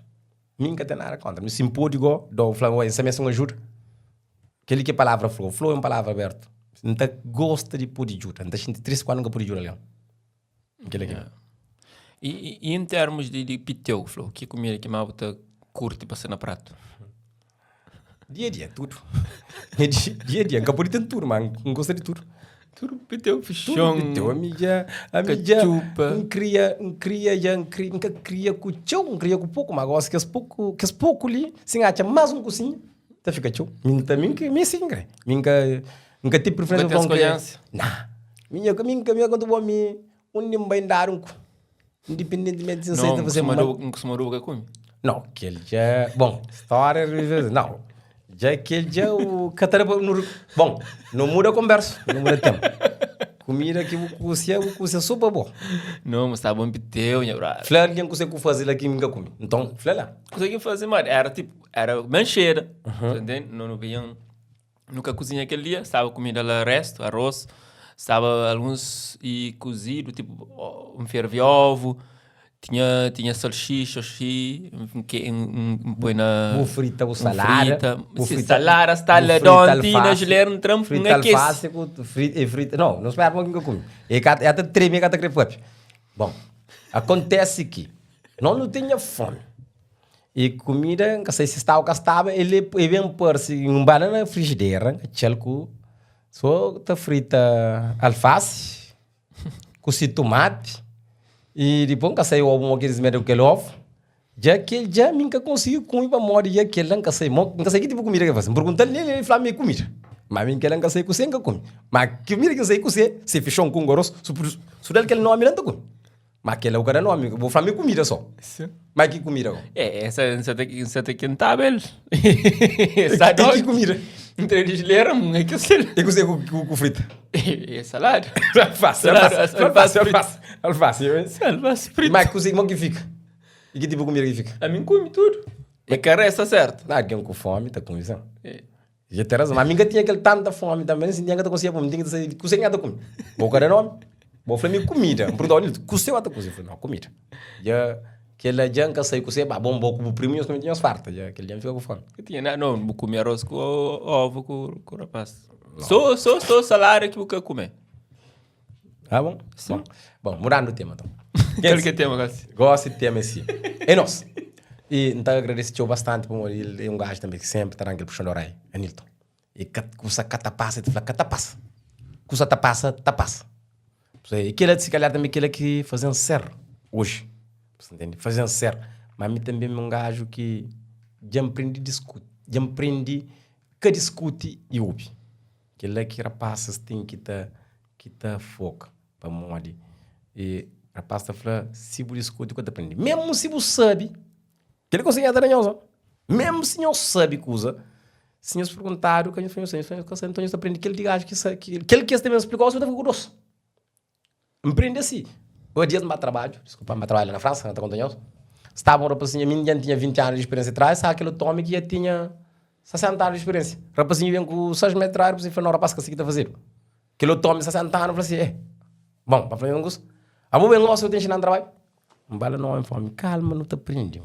Mi N ka ten nada kontra. Mi si N pode go, dou, fla, oi, N sta meste un ajuda. Kel-li ki é palavra flor. Flor é un palavra abertu. N ta gosta di pode djuda. N ta xinti tristi kandu N ka pode djuda algen. Kel-li ki. I, i en termus di, di piteu, flor, ki kumida ki ma bu ta kurti pa sta na pratu? Dia dia, tudu. Dia dia, N ka pode ten tudu, ma N gosta di tudu. Tudu piteu, fixon. Tudu piteu, ami dja, ami dja, N kria, N kria dja, N kria, N ka kria ku txeu, N kria ku poku, ma gosi kes poku, kes poku li, si N atxa más un kusinha, Ta fika txeu. Mi N ta, mi N mi si N kre. Mi N ka, N ka ten preferência N ka ten skolhansa. Nah. Mi nha, mi N ka, mi konta bo mi undi N bai N dadu N ku. Independentimenti si N sai ta faze mal. N kustuma duba ka kume. Não, kel dja, bom, stória não. Dja kel dja o ka ta da pa nu, bom, nu muda konbersu, nu muda tema. Kumida ki bu kusia, bu kusia so pa bo. Não, mas sta bom piteu, nha brother. Fla algen kuse ku faze la ki mi ka kume. Nton, fla la. Kuse ki N faze, mano, era tipo, Era manxera, ta ntende? No nu vinha, nu ka kuzinha kel dia, staba kumida la restu, arroz, staba alguns i kuzidu, tipo un fervi ovu, tinha tinha salsicha xi, un ke un poi na Bu frita bu salada, frita, bu si frita, salada sta bu la frita donti na alfase, gelera un tran un frita akese. alfase ku frita, e frita, no, no spera pa ki ka kume. E ka e ta treme e ka ta kre papia. Bon, acontece ki no nu tinha fome. E kumida, N ka sai si staba o ka staba, el e ben parse un bala na frijidera, N atxa-l ku so ta frita alfasi ku si tumati i dipos N ka sai obu mo ki elis mete ku kel ovu. Dja kel dja mi N ka konsigi kume pamodi dja kel la N ka sai mo, N ka sai ki tipu kumida ki el fase. N pergunta-l el, el fla-m e kumida. Ma mi kel la N ka sai kuse N ka kume. Ma kumida ki N sai kuse, se fixon ku un aros, su da-l kel nomi la N ta kume. Ma kela bu ka da nomi, bu fla-m é kumida só. Sim. Ma ki kumida go? É, essa N ta N ta kentaba el. Sa E ki kumida? N tra di gilera, N é kel. E kuzê ku ku ku frita? É salada. Alface, alface, alface, alface, alface. Alface frita. Ma kuzê, mo ki fika? E ki tipu kumida ki fika? Ami N kume tudu. É ka resta sertu. Algen ku fomi ta kume sen. É. Dja ten razon. Ma mi ka tinha kel tanta fomi tanbe, N sintia N ka ta konsigia kume, N tinha ki ta sabi kuse ki N ta kume. Bo ka da nomi, bo fla mi kumida. N pergunta-u, Nilton, kuse bu ta kuze? El fla, no, kumida. Dja kel-la dja N ka sai kuse, ba bon bo ku bu primu nhos kume ti nhos farta. Dja kel dia N fika ku fomi. Ka tinha nada, no, bu kume aros ku ovu ku ku rapaz. So, so, so salada ki bu ka kume. Ah, bon? Sim. Bon, mudandu tema, então. Kal ki é tema, gosi? Gosi tema é si. É nos. E N ta agradese txeu bastante pamodi el é un gajo tanbe ki senpri ta da-m kel puxon di oreia, Anilton. E ka, kusa ka ta pasa, el ta fla, ka ta pasa. Kusa ta pasa, ta pasa. E kela, si kalhar tanbe kela ki faze-m ser oji. Bu ntende? Faze-m ser. Ma mi tanbe mi é un gajo ki dja N prende diskuti, dja N prende ka diskuti i obi. Kel-la ki rapazis ten ki ta ki ta foka pamodi e rapaz ta fla si bu diskuti ku ta prende mesmu si bu sabi kel konsedju ta da nhos mesmu si nhos sabi kuza si nhos perguntadu ka nhos fla nhos sabi nhos fla nhos ka sabi nton nhos ta prende kel di gaju ki sa kel ki es ta ben splikau bu ta fika ku dos. N prende asi. Oi dias N ba trabadju, diskulpa, N ba trabadja la na Fransa, N ta konta nhos. Staba un rapasinhu, ami dja N tinha 20 anu di spiriensia tras, staba kel otu omi ki dja tinha 60 anu di spiriensia. Rapasinhu ben ku 6 mes di trabadju, rapasinhu fla, no rapas, ka si ki ta fazedu. Kel otu omi 60 anu fla si, eh, bon, pa fla nhos un kusa, abo ben gosi bu ta inxinan trabadju? N ba la na omi, N fla, omi, kalma, nu ta prende.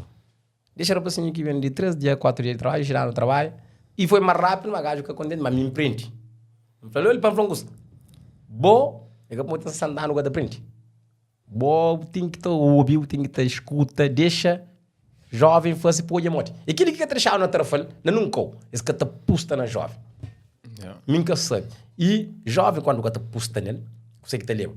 Dexa rapasinhu ki ben di 3 dia, 4 dia di trabadju, inxinadu trabadju, i foi más rápidu, ma gaju ka kontenti, ma mi N prende. N fla-l, oi, pa N fla un kusa, bo é ka pamodi ten 60 anu bu ka ta prende. Bo bu ten ki ta obi, bu ten ki ta eskuta, dexa jóven fase pa odja modi. É kili ki ka ta dexadu na Tarafal, na nun kau, es ka ta pusta na jóven. Mi N ka sabe. I jóven kandu ka ta pusta nel, kuse ki ta leba?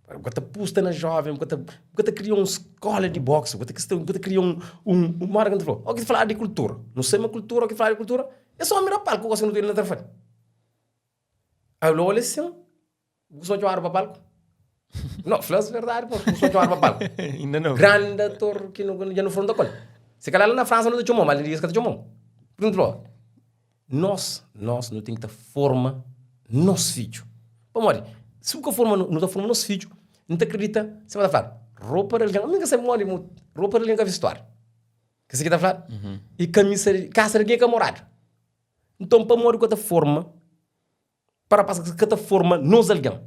Bu ka ta pusta na jóven, bu ka ta, bu ka ta kria un skóla di bóksi, bu ka ta, bu ka ta kria un, un, un, modi ki N ta fla-u? Óki ta faladu di kultura, nu sabe ma kultura, óki ta faladu di kultura, é sô mi rapal ku gosi nu ta na tarafal. Alô, olha sin, bu kustuma txomadu pa palku? No, fla-s verdadi, pô, bu kustuma txomadu pa palku? Inda nau. Grandi ator ki nu, dja nu fronta ku el. Si kalhar la na Fransa nu ta txoma-u, ma li es ka ta txoma-u. Pur izenplu, fla-u, Nos, nos nu ten ki ta forma nos fidju. Pamodi? Si bu ka forma, nu ta forma nos fidju, nu ta kridita, sima ta fladu, ropa di algen, ami N ka sabe modi, ropa di algen ka vestuáriu. Ka si ki ta fladu? I kamisa di, kasa di algen é ka moradu. Nton, pamodi ku ka ta forma Pa rapaz ka ta forma nos algen,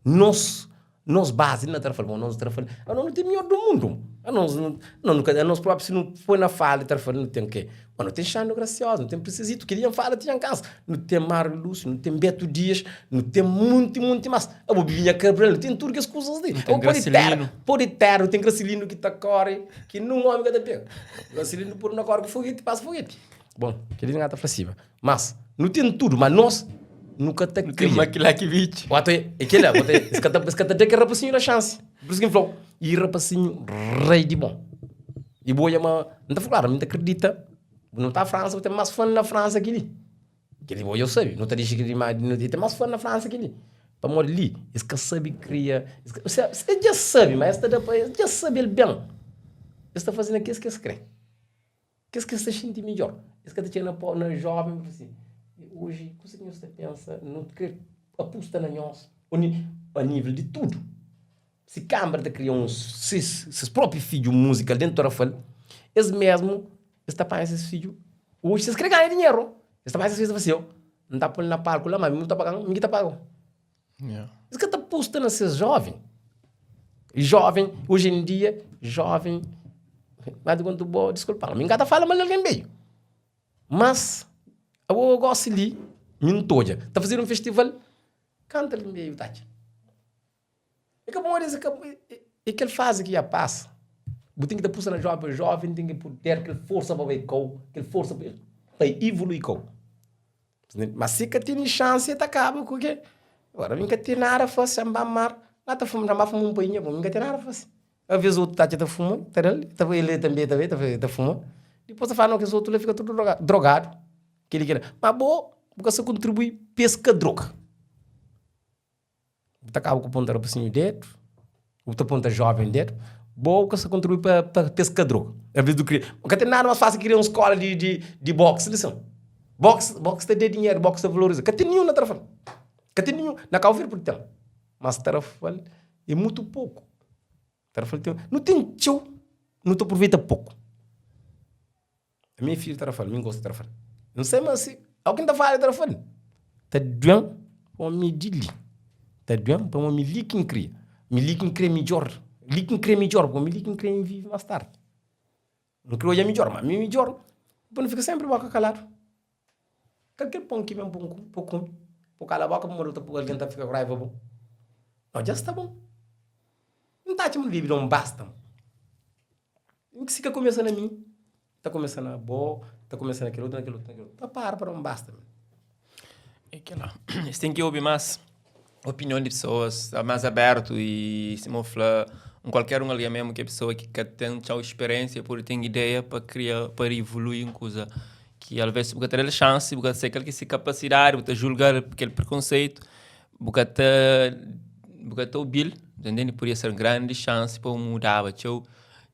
nos nos bazi li na Tarafal, bom nos Tarafal, anos nu ten mior do mundu, anos nu ka anos propi si nu poi na fala di Tarafal nu ten ke? Bom nu ten Xandro Graciosa, nu ten Princesito, kel li dja N fala ti dja N kansa, nu ten Mário Lúcio, nu ten Beto Dias, nu ten munti munti mas, abo Bibinha Cabral, nu ten tudu kes kuzas li, Nu ten abo podi tera, Gracilino. podi tera, nu ten Gracilino ki ta kore ki nun omi ka ta pega, Gracilino podu na kore ku fogeti, pasa fogeti, bom kel li N ka ta fla siba. Mas, nu ten tudu, ma nos nu ka ta Nu ten kria. Makilakivichi. Watu é, é kel-la, bo ta, es ka ta, es ka ta da kel rapasinhu la xansi. Pur isu ki N fla-u, i rapasinhu rei di bon. I bu odja ma, N ta fla klaru, mi N ta kridita, bu nu ta Fransa, bu ten más fan na Fransa ki li. Kel-li bo dja sabe, nu ta dixi kel-li ma nu ten más fan na Fransa ki li. Pamodi li, es ka sabe kria, es ka, es dja sabe, ma es ta da pa, es dja sabe el ben. Es ta faze na kes ki es kre. Kes ki sta xinti midjór, es ka ta txiga na po, na jóven pa fla si, Oji, kusa ki nhos ta pensa, nu kre apusta na nhos, o ni, a nível di tudu. Si kánbara ta kria uns ses, ses própi fidju múzika déntu Tarrafal, es mésmu, es ta panha ses fidju, oji si es kre ganha dinheru, es ta panha ses fidju, es ta fla si, Ô, N ta pô-l na palku la, má mi bu ta paga-m, mi ki ta paga-u. Es ka ta apusta na ses jóven. Jóven, oji en dia, jóven, mas di kontu bo, diskulpa-m, mi N ka ta fala mal di algen beiu. Mas, abo gosi li, mi N ta odja, ta fazedu un festival, kanta algen beiu ta atxa. É ka pamodi es ka, é kel fazi ki dja pasa. Bu ten ki ta pusa na jóven, pa jóven ten kel puder, kel forsa pa bai kau, kel forsa pa ivolui kau. Ma si ka tene xansi e ta kaba ku ke. Agora mi ka ten nada fase, N ba mar, N ta fuma, N ba fuma un painha, bo mi ka ten nada fase. Aves otu ta atxa ta fuma, ta da-l, ta ele tanbe ta bai ta fuma. Dipos ta fala no kes otu la fika tudu drogadu, keli kela. Ma bo, bu ka sa kontribui pa es ka droga. Bu ta kaba ku ponta rapasinhu dedu, bu ta ponta joven dedu, bo ka sta kontribui pa pa pa es ka droga. Envês di kria, ka ten nada más fásil ki kria un skola di di di boxe li sin. Boxe, boxe ta da dinheru, boxe ta valoriza. Ka ten ninhun na Tarrafal. Ka ten ninhun. Na Cabo Verde pode ten, mas Tarrafal é mutu poku. Tarrafal ten, nu ten txeu, nu ta aproveita poku. Ami é fidju di Tarrafal, mi N gosta di Tarrafal. N sai ma si. Ao ki N ta fala ta fla, ta duen pa mi di li, ta duen pa mi li ki N kria, mi li ki N kre midjor, li ki N kre midjor, pa mi li ki N kre N vive mas tardi. N kre odja midjor, ma mi midjor pa nu fika senpri boka kaladu. Kalker pon ki ben pa N kume, pa kala boka pamodi algen ta fika ku raiva bo. No, dja sta bon. N ta atxa ma nu debe da un basta. Si ka kumesa na mi, ta kumesa na bo, ta kumesa na kel otu, na kel otu, na kel otu. Ta para pa da un basta. É kela. Es ten ki obi más opinion di pesoas, sta más abertu i sima bu fla, un kualker un algen mesmu ki é pesoa ki ka ten txeu speriensia pode ten ideia pa kria, pa ivolui un kuza ki alvês bu ka ta da-l xansi, bu ka ta sai kal ki se kapasidadi, bu ta julga-l ku kel prekonseitu, bu ka ta bu ka ta obi-l, ta ntende? Podia ser grandi xansi pa bu mudaba txeu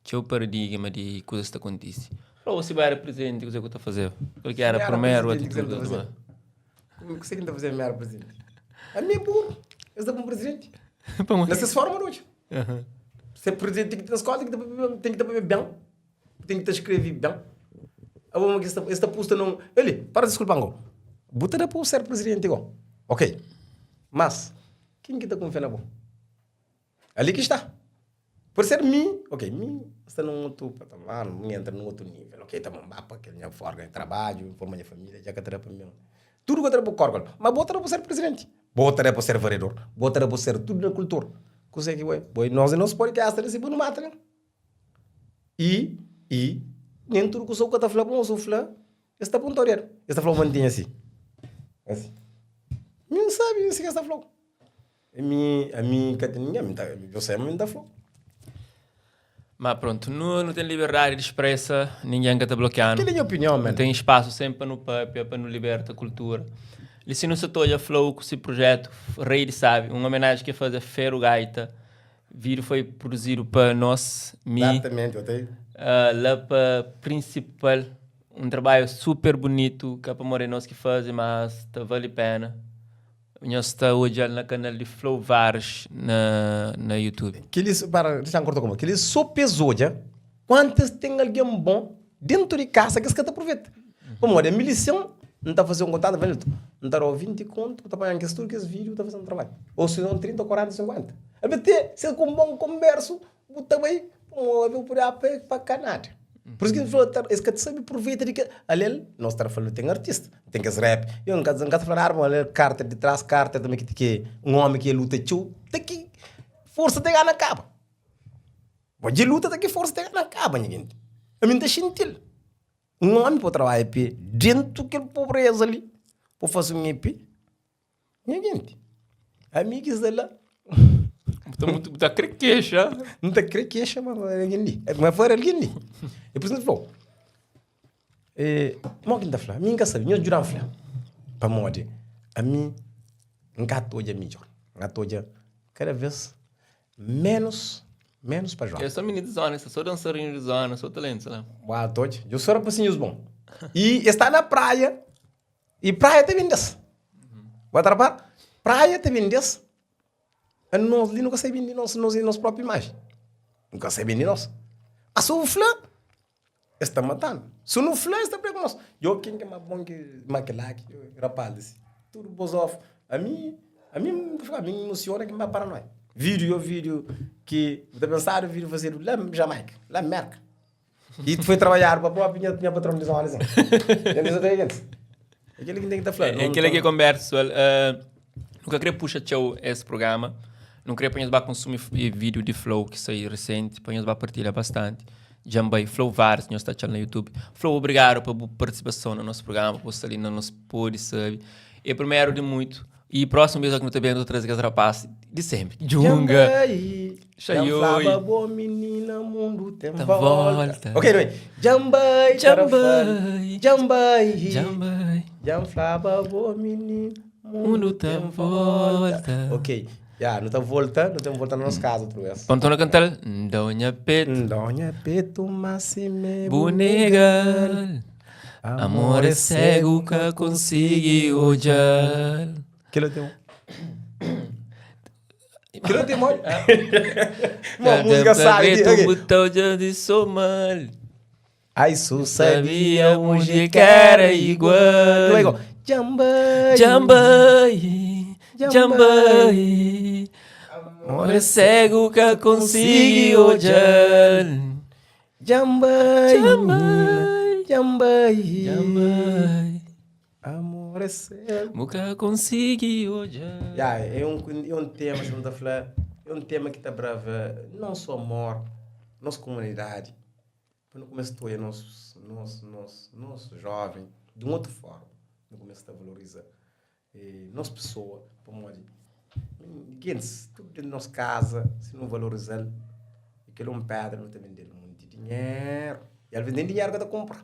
txeu paradigma di kuzas ki ta kontise. Fla bo si bu éra prizidenti kuzê ku ta fazeba? Kal ki éra primeru atitudi ku ta tomaba? Kuzê ki N ta fazeba mi éra prizidenti? Ami é burru, es da pa un prizidenti. Na ses forma di odja. Se prizidenti ten ki ta skola, ten ki ta papia ben, ten ki ta skrebe ben. Abo ma ki es ta pusta na un. Eli, para diskulpa-m go. Bu ta da pa bu ser prizidenti go. Ok. Mas, ken ki ta kunfia na bo? Ali ki sta. Por ser mi, ok, mi sta num otu patamar, mi entra num otu nível, ok, ta bon, ba pa kel nha forma di trabadju, forma nha família, dja ka ta da pa mi. Tudu ka ta da pa korgol, ma bo ta da pa ser presidenti, bo ta da pa ser vereador, bo ta da pa ser tudu na kultura. Kuzê ki bo é? Bo é nos é nos podcast li si bo nu mata li. I, i, nen tudu kusa ku ka ta fla bon, su fla, es ta ponta dedu, es ta fla bu mantinha si, asi. Mi N sabi, mi si ke es ta fla-u. Ami, ami ka ten ningen, mi ta, eu sei, ma mi ta fla. Ma pronto, nu, nu ten liberdadi di expresa, ningen ka ta blokianu. Kel é nha opinion, man. Nu ten espasu sempre pa nu papia, pa nu liberta kultura. Li si nu sa ta odja Flow ku si projetu Rei di Sabi, un homenagem ki el faze a Feru Gaita. Vídeo foi produzidu pa nos, mi. Exatamente, eu tenho. Uh, la pa Principal, um trabalho super bonito, ka pamodi é nos ki faze, mas ta vale pena. Nhos ta odjal na kanal di Flow Vares na na YouTube. Keli para dexa-m korta ku bo keli so pes odja kuantas ten algen bon dentu di kasa ki es ka ta apruveta pamodi ami li sin N ta faze un kontatu fla N ta dau 20 kontu bu ta panha kes tudu kes video bu ta faze un trabadju ou si non 30 40 50 alves te si ku un bon konbersu bu ta bai pamodi bu pudi pa ka nada. Por isso ki N fla, es ka ta sabe pruveita di kel. Ale-l, nos ta fla, nu ten artista, nu ten kes rap. Yo, N ka N ka ta fla nada, ma ale-l Carter di tras, Carter tanbe ki ki un omi ki e luta txeu, ta ki forsa ta gana kaba. Bo dje luta ta ki forsa ta gana kaba, nha genti. Ami N ta xinti-l. Un omi pa trabadja pe dentu kel pobreza li, pa fase un EP. Nha genti, ami ki sta la. Bu ta mutu, bu ta kre kexa. N ta kre kexa, ma algen li. Ma fora algen li. E pur isu N fla-u, e, mo ki N ta fla? Mi N ka sabe, nhos djuda-m fla. Pamodi ami N ka ta odja midjor, N ka ta odja kada vez menus, menus pa jovens. É só mininu di zona, só dansarinu di zona, só talentu la. Ba ta odja, dja só rapasinhus bon. I es sta na praia. E praia ta bende-s. Ba ta repara? Praia ta bende-s. Anos li nu ka sabe bende nos, nos e nos propi imajen. Nu ka sabe bende nos. Ma si bu fla, es ta matanu. Si nu fla, es ta briga ku nos. Djo ken ki é más bon ki ma kel-la ki rapaz di si. Tudu bos of. Ami, ami N ta fla, ami N emosiona ki N ba paranoia. Vídiu yo vídiu ki bu ta pensadu vídiu fazedu la Jamaika, la Merka. E foi trabalhado pa próprio nha, nha patrão de zona assim. É aquele que tem que tá falando. É aquele que conversa, pessoal. Uh, nunca queria puxar tchau esse programa. Não queria para nós consumir vídeo de Flow que saiu recente, para nós partilhar bastante. Jambai, Flow vários, nós está no YouTube. Flow, obrigado pela participação no nosso programa, por estar ali no nosso pod, sabe? É primeiro de muito. E próximo vez que não também trazer aqueles rapazes de sempre. Djunga. Xaioi. Flaba bo menina, mundo tem tá volta. volta. Ok, não é? Jambai, Jambai. Jambai. Jambai. Jam flaba bo menina, mundo, mundo tem volta. volta. Ok. Ya, não tá volta, não tem volta na nossa casa outra vez. Pantona cantar, Ndonha Peto. Ndonha Peto, mas se me Bonegal. Amor é cego, ka consegui odjal. Kel tem. Kel tem mole. Uma música sabe. Botão de somal. Ai, su sabia onde que era igual. Não é igual. Dja-m bai. Dja-m bai, dja-m bai. Amor é cego ka konsigi odja-l. Dja-m bai, Dja-m bai, dja-m bai. Dja-m bai. Amor é cego. Bu ka konsigi odja-l. Ya, é un é un tema, si nu ta fla, é un tema ki ta brava non só amor, nos komunidadi. Pa nu kumesa ta odja nos nos nos nos joven di un otu forma. Nu kumesa ta valoriza nos pesoa pamodi gentis tudu dentu di nos kaza si nu valoriza-l i kel un pedra nu ta bende-l monti dinheru i alvês nen dinheru ka ta kunpra.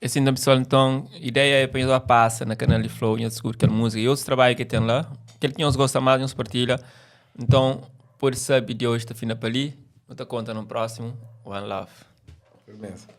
É sin nton pesoal nton ideia é pa nhos ba pasa na kanal di Flow nhos diskuti kel múzika i otus trabadju ki ten la kel ki nhos gosta más nhos partilha nton pode sabe di oji ta finda pa li nu ta konta nun prósimu one love. Firmeza.